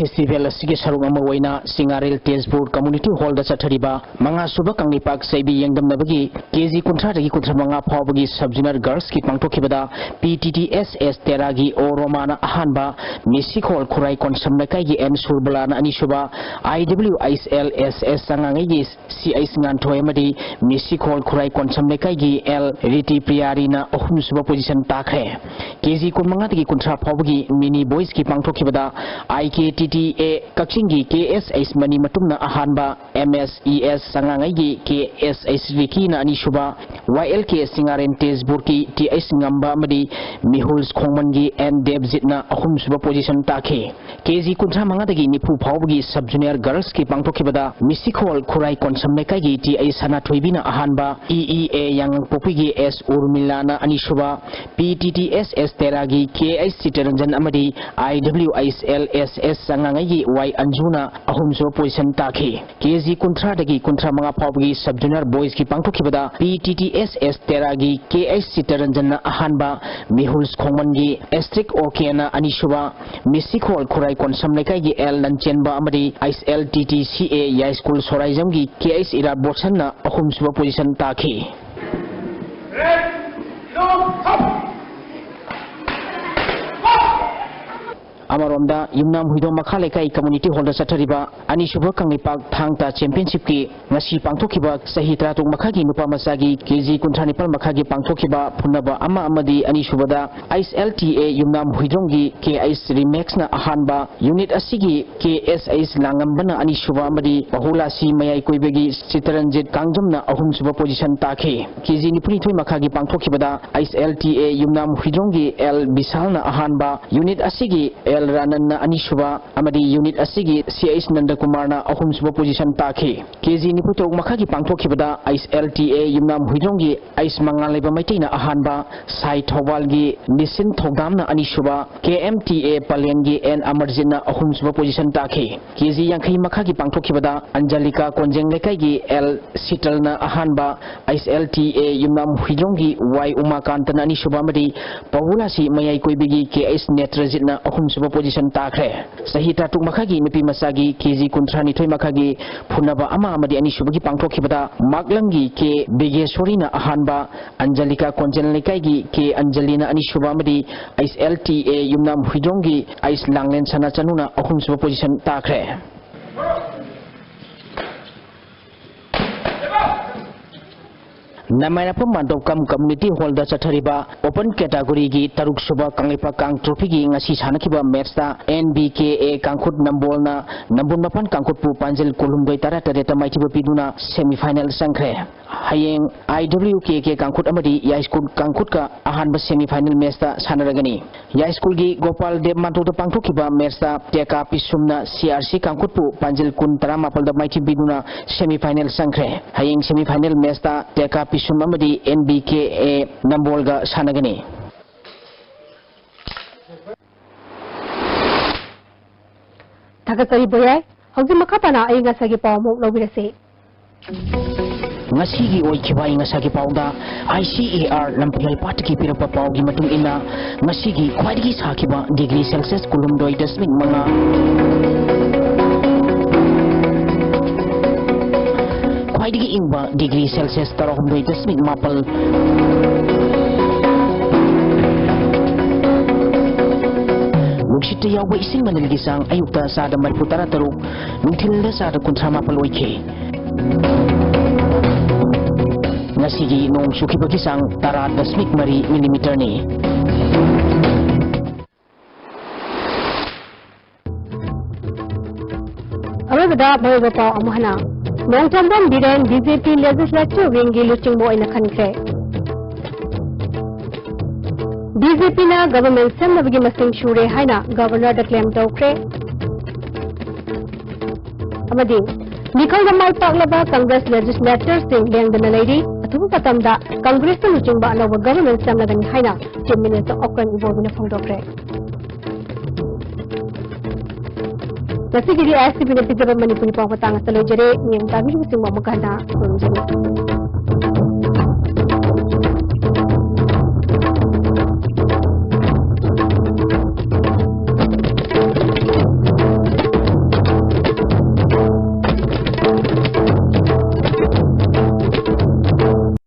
Festival ꯑꯁꯤꯒꯤ ꯁꯔꯨꯛ ꯑꯃ ꯑꯣꯏꯅ ꯆꯤꯡꯉꯥꯔꯦꯜ ꯇꯦꯖꯄꯨꯔ Community Hallꯗ ꯆꯠꯊꯔꯤꯕ ꯃꯉꯥꯁꯨꯕ ꯀꯪꯂꯩꯄꯥꯛ ꯆꯩꯕꯤ ꯌꯦꯡꯗꯝꯅꯕꯒꯤ K G ꯀꯨꯟꯊ꯭ꯔꯥꯗꯒꯤ ꯀꯨꯟꯊ꯭ꯔꯥ ꯃꯉꯥ ꯐꯥꯎꯕꯒꯤ sub-zonal girlsꯀꯤ ꯄꯥꯡꯊꯣꯛꯈꯤꯕꯗ P T T S S Teraꯒꯤ ꯑꯣ ꯔꯣꯃꯥꯅ ꯑꯍꯥꯟꯕ, ꯃꯤꯁꯤꯈꯣꯜ ꯈꯨꯔꯥꯏ ꯀꯣꯟꯁꯝ ꯂꯩꯀꯥꯏꯒꯤ M ꯁꯨꯔꯕꯂꯥꯅ ꯑꯅꯤꯁꯨꯕ, I W H L S S ꯆꯉꯥꯡꯉꯩꯒꯤ C H ꯉꯥꯟꯊꯣꯏ ꯑꯃꯗꯤ ꯃꯤꯁꯤꯈꯣꯜ ꯈꯨꯔꯥꯏ ꯀꯣꯟꯁꯝ ꯂꯩꯀꯥꯏꯒꯤ L ꯔꯤꯇꯤ ꯄ꯭ꯔꯤꯌꯥꯔꯤꯅ ꯑꯍꯨꯝꯁꯨꯕ position ꯇꯥꯈ꯭ꯔꯦ꯫ K G ꯀꯨꯟꯃꯉꯥꯗꯒꯤ ꯀꯨꯟꯊ꯭ꯔꯥ ꯐꯥꯎꯕꯒꯤ mini boysꯀꯤ ꯄꯥꯡꯊꯣꯛꯈꯤꯕꯗ I K T T A ꯀꯛꯆꯤꯡꯒꯤ ꯀꯦ ꯑꯦꯁ ꯑꯩꯆ ꯃꯅꯤ ꯃꯇꯨꯝꯅ ꯑꯍꯥꯟꯕ, ꯑꯦꯝ ꯑꯦꯁ ꯏ ꯑꯦꯁ ꯆꯉꯥꯡꯉꯩꯒꯤ ꯀꯦ ꯑꯦꯁ ꯑꯩꯆ ꯔꯤꯀꯤꯅ ꯑꯅꯤꯁꯨꯕ, ꯋꯥꯏ ꯑꯦꯜ ꯀꯦ ꯁꯤꯡꯉꯥꯔꯦꯟ ꯇꯦꯖꯄꯨꯔꯒꯤ ꯇꯤ ꯑꯩꯆ ꯉꯝꯕ ꯑꯃꯗꯤ ꯃꯤꯍꯨꯜꯁ ꯈꯣꯡꯃꯟꯒꯤ ꯑꯦꯟ ꯗꯦꯕꯖꯤꯠꯅ ꯑꯍꯨꯝꯁꯨꯕ ꯄꯣꯖꯤꯁꯟ ꯇꯥꯈꯤ꯫ ꯀꯦ ꯖꯤ ꯀꯨꯟꯊ꯭ꯔꯥ ꯃꯉꯥꯗꯒꯤ ꯅꯤꯐꯨ ꯐꯥꯎꯕꯒꯤ ꯁꯕ ꯖꯨꯅꯤꯌꯔ ꯒꯔꯜꯁꯀꯤ ꯄꯥꯡꯊꯣꯛꯈꯤꯕꯗ ꯃꯤꯁꯤꯈꯣꯜ ꯈꯨꯔꯥꯏ ꯀꯣꯟꯁꯝ ꯂꯩꯀꯥꯏꯒꯤ ꯇꯤ ꯑꯩꯆ ꯁꯅꯥꯊꯣꯏꯕꯤꯅ ꯑꯍꯥꯟꯕ, ꯏ ꯏ ꯑꯦ ꯌꯥꯉꯥꯡꯄꯣꯛꯄꯤꯒꯤ ꯑꯦꯁ ꯎꯔꯃꯤꯂꯥꯅ ꯑꯅꯤꯁꯨꯕ, P T T S S ꯇꯦꯔꯥꯒꯤ ꯀꯦ ꯑꯩꯆ ꯆꯤꯇꯔꯟꯖꯟ ꯑꯃꯗꯤ I W H L S S ꯆꯉꯥꯡꯉꯩꯒꯤ ꯋꯥꯏ ꯑꯟꯖꯨꯅ ꯑꯍꯨꯝꯁꯨꯕ ꯄꯣꯖꯤꯁꯟ ꯇꯥꯈꯤ꯫ ꯀꯦ ꯖꯤ ꯀꯨꯟꯊ꯭ꯔꯥꯗꯒꯤ ꯀꯨꯟꯊ꯭ꯔꯥ ꯃꯉꯥ ꯐꯥꯎꯕꯒꯤ ꯁꯕ ꯖꯨꯅꯤꯌꯔ ꯕꯣꯏꯁꯀꯤ ꯄꯥꯡꯊꯣꯛꯈꯤꯕꯗ P T T S S ꯇꯦꯔꯥꯒꯤ ꯀꯦ ꯑꯩꯆ ꯆꯤꯇꯔꯟꯖꯟꯅ ꯑꯍꯥꯟꯕ, ꯃꯤꯍꯨꯜꯁ ꯈꯣꯡꯃꯟꯒꯤ ꯑꯦꯁꯇ꯭ꯔꯤꯛ ꯑꯣ ꯀꯦꯅ ꯑꯅꯤꯁꯨꯕ, ꯃꯤꯁꯤꯈꯣꯜ ꯈꯨꯔꯥꯏ ꯀꯣꯟꯁꯝ ꯂꯩꯀꯥꯏꯒꯤ ꯑꯦꯜ ꯂꯟꯆꯦꯟꯕ ꯑꯃꯗꯤ H L T T C ꯑꯦ ꯌꯥꯏꯁ꯭ꯀꯨꯜ ꯁꯣꯔꯥꯏꯖꯝꯒꯤ ꯀꯦ ꯑꯩꯆ ꯏꯔꯥ ꯕꯣꯠꯁꯟꯅ ꯑꯍꯨꯝꯁꯨꯕ ꯄꯣꯖꯤꯁꯟ ꯇꯥꯈꯤ꯫ ꯑꯃꯔꯣꯝꯗ, ꯌꯨꯝꯅꯥꯝ ꯍꯨꯏꯗꯣꯡ ꯃꯈꯥ ꯂꯩꯀꯥꯏ ꯀꯝꯃ꯭ꯌꯨꯅꯤꯇꯤ ꯍꯣꯜꯗ ꯆꯠꯊꯔꯤꯕ ꯑꯅꯤꯁꯨꯕ ꯀꯪꯂꯩꯄꯥꯛ ꯊꯥꯡ ꯇꯥ ꯆꯦꯝꯄꯤꯌꯟꯁꯤꯞꯀꯤ ꯉꯁꯤ ꯄꯥꯡꯊꯣꯛꯈꯤꯕ ꯆꯍꯤ ꯇꯔꯥꯇꯔꯨꯛ ꯃꯈꯥꯒꯤ ꯅꯨꯄꯥ ꯃꯆꯥꯒꯤ ꯀꯦ ꯖꯤ ꯀꯨꯟꯊ꯭ꯔꯥ ꯅꯤꯄꯥꯜ ꯃꯈꯥꯒꯤ ꯄꯥꯡꯊꯣꯛꯈꯤꯕ ꯐꯨꯅꯕ ꯑꯃ ꯑꯃꯗꯤ ꯑꯅꯤꯁꯨꯕꯗ H L T A Yumnam ꯍꯨꯏꯗ꯭ꯔꯣꯝꯒꯤ ꯀꯦ ꯑꯩꯆ ꯔꯤꯃꯦꯛꯁꯅ ꯑꯍꯥꯟꯕ, ꯌꯨꯅꯤꯠ ꯑꯁꯤꯒꯤ ꯀꯦ ꯑꯦꯁ ꯑꯩꯆ ꯂꯥꯡꯉꯝꯕꯅ ꯑꯅꯤꯁꯨꯕ ꯑꯃꯗꯤ ꯕꯍꯨꯂꯥꯁꯤ ꯃꯌꯥꯏ ꯀꯣꯏꯕꯒꯤ ꯆꯤꯇꯔꯟꯖꯤꯠ ꯀꯥꯡꯖꯝꯅ ꯑꯍꯨꯝꯁꯨꯕ ꯄꯣꯖꯤꯁꯟ ꯇꯥꯈꯤ꯫ ꯀꯦ ꯖꯤ ꯅꯤꯐꯨꯅꯤꯊꯣꯏ ꯃꯈꯥꯒꯤ ꯄꯥꯡꯊꯣꯛꯈꯤꯕꯗ H L T A Yumnam ꯍꯨꯏꯗ꯭ꯔꯣꯝꯒꯤ ꯑꯦꯜ ꯕꯤꯁꯥꯜꯅ ꯑꯍꯥꯟꯕ, ꯌꯨꯅꯤꯠ ꯑꯁꯤꯒꯤ ꯑꯦꯜ ꯔꯥꯅꯟꯅ ꯑꯅꯤꯁꯨꯕ ꯑꯃꯗꯤ ꯌꯨꯅꯤꯠ ꯑꯁꯤꯒꯤ ꯁꯤ ꯑꯩꯆ ꯅꯟꯗꯀꯨꯃꯥꯔꯅ ꯑꯍꯨꯝꯁꯨꯕ ꯄꯣꯖꯤꯁꯟ ꯇꯥꯈꯤ꯫ ꯀꯦ ꯖꯤ ꯅꯤꯐꯨꯇꯔꯨꯛ ꯃꯈꯥꯒꯤ ꯄꯥꯡꯊꯣꯛꯈꯤꯕꯗ H L T A Yumnam ꯍꯨꯏꯗ꯭ꯔꯣꯝꯒꯤ ꯑꯩꯆ ꯃꯉꯥꯜꯂꯩꯕ ꯃꯩꯇꯩꯅ ꯑꯍꯥꯟꯕ, ꯁꯥꯏ ꯊꯧꯕꯥꯜꯒꯤ ꯅꯤꯁꯤꯟ ꯊꯧꯗꯥꯝꯅ ꯑꯅꯤꯁꯨꯕ, ꯀꯦ ꯑꯦꯝ ꯇꯤ ꯑꯦ ꯄꯂꯦꯟꯒꯤ ꯑꯦꯟ ꯑꯃꯔꯖꯤꯠꯅ ꯑꯍꯨꯝꯁꯨꯕ ꯄꯣꯖꯤꯁꯟ ꯇꯥꯈꯤ꯫ ꯀꯦ ꯖꯤ ꯌꯥꯡꯈꯩ ꯃꯈꯥꯒꯤ ꯄꯥꯡꯊꯣꯛꯈꯤꯕꯗ ꯑꯟꯖꯂꯤꯀꯥ ꯀꯣꯟꯖꯦꯡ ꯂꯩꯀꯥꯏꯒꯤ ꯑꯦꯜ ꯁꯤꯇꯜꯅ ꯑꯍꯥꯟꯕ, H L T A Yumnam ꯍꯨꯏꯗ꯭ꯔꯣꯝꯒꯤ ꯋꯥꯏ ꯎꯃꯥꯀꯥꯟꯇꯅ ꯑꯅꯤꯁꯨꯕ ꯑꯃꯗꯤ ꯄꯧꯕꯨꯂꯥꯁꯤ ꯃꯌꯥꯏ ꯀꯣꯏꯕꯒꯤ ꯀꯦ ꯑꯩꯆ ꯅꯦꯇ꯭ꯔꯖꯤꯠꯅ ꯑꯍꯨꯝꯁꯨꯕ ꯄꯣꯖꯤꯁꯟ ꯇꯥꯈ꯭ꯔꯦ꯫ ꯆꯍꯤ ꯇꯔꯥꯇꯔꯨꯛ ꯃꯈꯥꯒꯤ ꯅꯨꯄꯤ ꯃꯆꯥꯒꯤ ꯀꯦ ꯖꯤ ꯀꯨꯟꯊ꯭ꯔꯥ ꯅꯤꯊꯣꯏ ꯃꯈꯥꯒꯤ ꯐꯨꯅꯕ ꯑꯃ ꯑꯃꯗꯤ ꯑꯅꯤꯁꯨꯕꯒꯤ ꯄꯥꯡꯊꯣꯛꯈꯤꯕꯗ ꯃꯥꯛꯂꯪꯒꯤ ꯀꯦ ꯕꯤꯒꯦꯁꯣꯔꯤꯅ ꯑꯍꯥꯟꯕ, ꯑꯟꯖꯂꯤꯀꯥ ꯀꯣꯟꯖꯦꯟ ꯂꯩꯀꯥꯏꯒꯤ ꯀꯦ ꯑꯟꯖꯂꯤꯅ ꯑꯅꯤꯁꯨꯕ ꯑꯃꯗꯤ H L T A Yumnam ꯍꯨꯏꯗ꯭ꯔꯣꯝꯒꯤ ꯑꯩꯆ ꯂꯥꯡꯂꯦꯟ ꯁꯅꯥꯆꯅꯨꯅ ꯑꯍꯨꯝꯁꯨꯕ ꯄꯣꯖꯤꯁꯟ ꯇꯥꯈ꯭ꯔꯦ꯫ ꯅꯃꯥꯏꯅꯐꯝ ꯃꯥꯟꯗꯣꯞꯀꯝ ꯀꯝꯃ꯭ꯌꯨꯅꯤꯇꯤ ꯍꯣꯜꯗ ꯆꯠꯊꯔꯤꯕ ꯑꯣꯄꯟ ꯀꯦꯇꯥꯒꯣꯔꯤꯒꯤ ꯇꯔꯨꯛ ꯁꯨꯕ ꯀꯪꯂꯩꯄꯥꯛ ꯀꯥꯡ ꯇ꯭ꯔꯣꯐꯤꯒꯤ ꯉꯁꯤ ꯁꯥꯟꯅꯈꯤꯕ ꯃꯦꯠꯁꯇ ꯑꯦꯟ ꯕꯤ ꯀꯦ ꯑꯦ ꯀꯥꯡꯈꯨꯠ ꯅꯝꯕꯣꯜꯅ ꯅꯝꯕꯣꯜ ꯃꯄꯥꯟ ꯀꯥꯡꯈꯨꯠꯄꯨ ꯄꯥꯟꯖꯜ ꯀꯨꯟꯍꯨꯝꯗꯣꯏ ꯇꯔꯥꯇꯔꯦꯠꯇ ꯃꯥꯏꯊꯤꯕ ꯄꯤꯗꯨꯅ ꯁꯦꯃꯤꯐꯥꯏꯅꯦꯜ ꯆꯪꯈ꯭ꯔꯦ꯫ ꯍꯌꯦꯡ ꯑꯥꯏ ꯗꯕ꯭ꯂꯤꯎ ꯀꯦ ꯀꯦ ꯀꯥꯡꯈꯨꯠ ꯑꯃꯗꯤ ꯌꯥꯏꯁ꯭ꯀꯨꯜ ꯀꯥꯡꯈꯨꯠꯀ ꯑꯍꯥꯟꯕ ꯁꯦꯃꯤꯐꯥꯏꯅꯦꯜ ꯃꯦꯠꯁꯇ ꯁꯥꯟꯅꯔꯒꯅꯤ꯫ ꯌꯥꯏꯁ꯭ꯀꯨꯜꯒꯤ ꯒꯣꯄꯥꯜ ꯗꯦꯕ ꯃꯥꯟꯗꯣꯞꯇ ꯄꯥꯡꯊꯣꯛꯈꯤꯕ ꯃꯦꯠꯁꯇ ꯇꯦꯀꯥ ꯄꯤꯁꯨꯝꯅ ꯁꯤ ꯑꯥꯔ ꯁꯤ ꯀꯥꯡꯈꯨꯠꯄꯨ ꯄꯥꯟꯖꯤꯜ ꯀꯨꯟ ꯇꯔꯥꯃꯥꯄꯜꯗ ꯃꯥꯏꯊꯤꯕꯤꯗꯨꯅ ꯁꯦꯃꯤꯐꯥꯏꯅꯦꯜ ꯆꯪꯈ꯭ꯔꯦ꯫ ꯍꯌꯦꯡ ꯁꯦꯃꯤꯐꯥꯏꯅꯦꯜ ꯃꯦꯠꯁꯇ ꯇꯦꯀꯥ ꯄꯤꯁꯨꯝ ꯑꯃꯗꯤ ꯑꯦꯟ ꯕꯤ ꯀꯦ ꯑꯦ ꯅꯝꯕꯣꯜꯒ ꯁꯥꯟꯅꯒꯅꯤ꯫ ꯊꯥꯒꯠꯆꯔꯤ ꯕꯣꯌꯥꯏ꯫ ꯍꯧꯖꯤꯛ ꯃꯈꯥ ꯇꯥꯅ ꯑꯏꯪ ꯑꯁꯥꯒꯤ ꯄꯥꯎ ꯑꯃꯨꯛ ꯂꯧꯕꯤꯔꯁꯤ꯫ ꯉꯁꯤꯒꯤ ꯑꯣꯏꯈꯤꯕ ꯑꯏꯪ ꯑꯁꯥꯒꯤ ꯄꯥꯎꯗ ꯑꯥꯏ ꯁꯤ ꯑꯦ ꯑꯥꯔ ꯂꯝꯐꯦꯜꯄꯥꯠꯇꯒꯤ ꯄꯤꯔꯛꯄ ꯄꯥꯎꯒꯤ ꯃꯇꯨꯡ ꯏꯟꯅ, ꯉꯁꯤꯒꯤ ꯈ꯭ꯋꯥꯏꯗꯒꯤ ꯁꯥꯈꯤꯕ ꯗꯤꯒ꯭ꯔꯤ ꯁꯦꯜꯁꯤꯌꯁ ꯀꯨꯟꯍꯨꯝꯗꯣꯏ ꯗꯁꯃꯤꯛ ꯃꯉꯥ, ꯈ꯭ꯋꯥꯏꯗꯒꯤ ꯏꯪꯕ ꯗꯤꯒ꯭ꯔꯤ ꯁꯦꯜꯁꯤꯌꯁ ꯇꯔꯥꯍꯨꯝꯗꯣꯏ ꯗꯁꯃꯤꯛ ꯃꯥꯄꯜ, ꯅꯨꯡꯁꯤꯠꯇ ꯌꯥꯎꯕ ꯏꯁꯤꯡ ꯃꯅꯤꯜꯒꯤ ꯆꯥꯡ ꯑꯌꯨꯛꯇ ꯆꯥꯗ ꯃꯔꯤꯐꯨ ꯇꯔꯥ ꯇꯔꯨꯛ, ꯅꯨꯡꯊꯤꯜꯗ ꯆꯥꯗ ꯀꯨꯟꯊ꯭ꯔꯥ ꯃꯥꯄꯜ ꯑꯣꯏꯈꯤ꯫ ꯉꯁꯤꯒꯤ ꯅꯣꯡ ꯆꯨꯈꯤꯕꯒꯤ ꯆꯥꯡ ꯇꯔꯥ ꯗꯁꯃꯤꯛ ꯃꯔꯤ ꯃꯤꯂꯤꯃꯤꯇꯔꯅꯤ꯫ ꯑꯔꯣꯏꯕꯗ ꯃꯔꯨꯑꯣꯏꯕ ꯄꯥꯎ ꯑꯃꯨꯛ ꯍꯟꯅ꯫ ꯅꯣꯡꯊꯣꯝꯕꯝ ꯕꯤꯔꯦꯟ ꯕꯤ ꯖꯦ ꯄꯤ ꯂꯦꯖꯤꯁꯂꯦꯇꯤꯚ ꯋꯤꯡꯒꯤ ꯂꯨꯆꯤꯡꯕ ꯑꯣꯏꯅ ꯈꯟꯈ꯭ꯔꯦ꯫ ꯕꯤ ꯖꯦ ꯄꯤꯅ ꯒꯚꯔꯟꯃꯦꯟꯠ ꯁꯦꯝꯅꯕꯒꯤ ꯃꯁꯤꯡ ꯁꯨꯔꯦ ꯍꯥꯏꯅ ꯒꯚꯔꯅꯔꯗ ꯀ꯭ꯂꯦꯝ ꯇꯧꯈ꯭ꯔꯦ꯫ ꯑꯃꯗꯤ ꯃꯤꯈꯜꯗ ꯃꯥꯏ ꯄꯥꯛꯂꯕ ꯀꯪꯒ꯭ꯔꯦꯁ ꯂꯦꯖꯤꯁꯂꯦꯇꯔꯁꯤꯡ ꯂꯦꯡꯗꯅ ꯂꯩꯔꯤ꯫ ꯑꯊꯨꯕ ꯃꯇꯝꯗ ꯀꯪꯒ꯭ꯔꯦꯁꯅ ꯂꯨꯆꯤꯡꯕ ꯑꯅꯧꯕ ꯒꯚꯔꯟꯃꯦꯟꯠ ꯁꯦꯝꯂꯒꯅꯤ ꯍꯥꯏꯅ ꯆꯤꯐ ꯃꯤꯅꯤꯁꯇꯔ ꯑꯣꯀꯟ ꯏꯕꯣꯕꯤꯅ ꯐꯣꯡꯗꯣꯛꯈ꯭ꯔꯦ꯫ ꯉꯁꯤꯒꯤꯗꯤ ꯑꯥꯏ ꯑꯦꯁ ꯇꯤ ꯚꯤꯅ ꯄꯤꯖꯕ ꯃꯅꯤꯄꯨꯔꯤ ꯄꯥꯎ ꯃꯇꯥꯡ ꯑꯁꯤꯗ ꯂꯣꯏꯖꯔꯦ꯫ ꯅꯤꯌꯝ ꯇꯥꯕꯤꯔꯤꯕꯁꯤꯡꯕꯨ ꯑꯃꯨꯛꯀ ꯍꯟꯅ ꯈꯨꯔꯨꯝꯖꯔꯤ꯫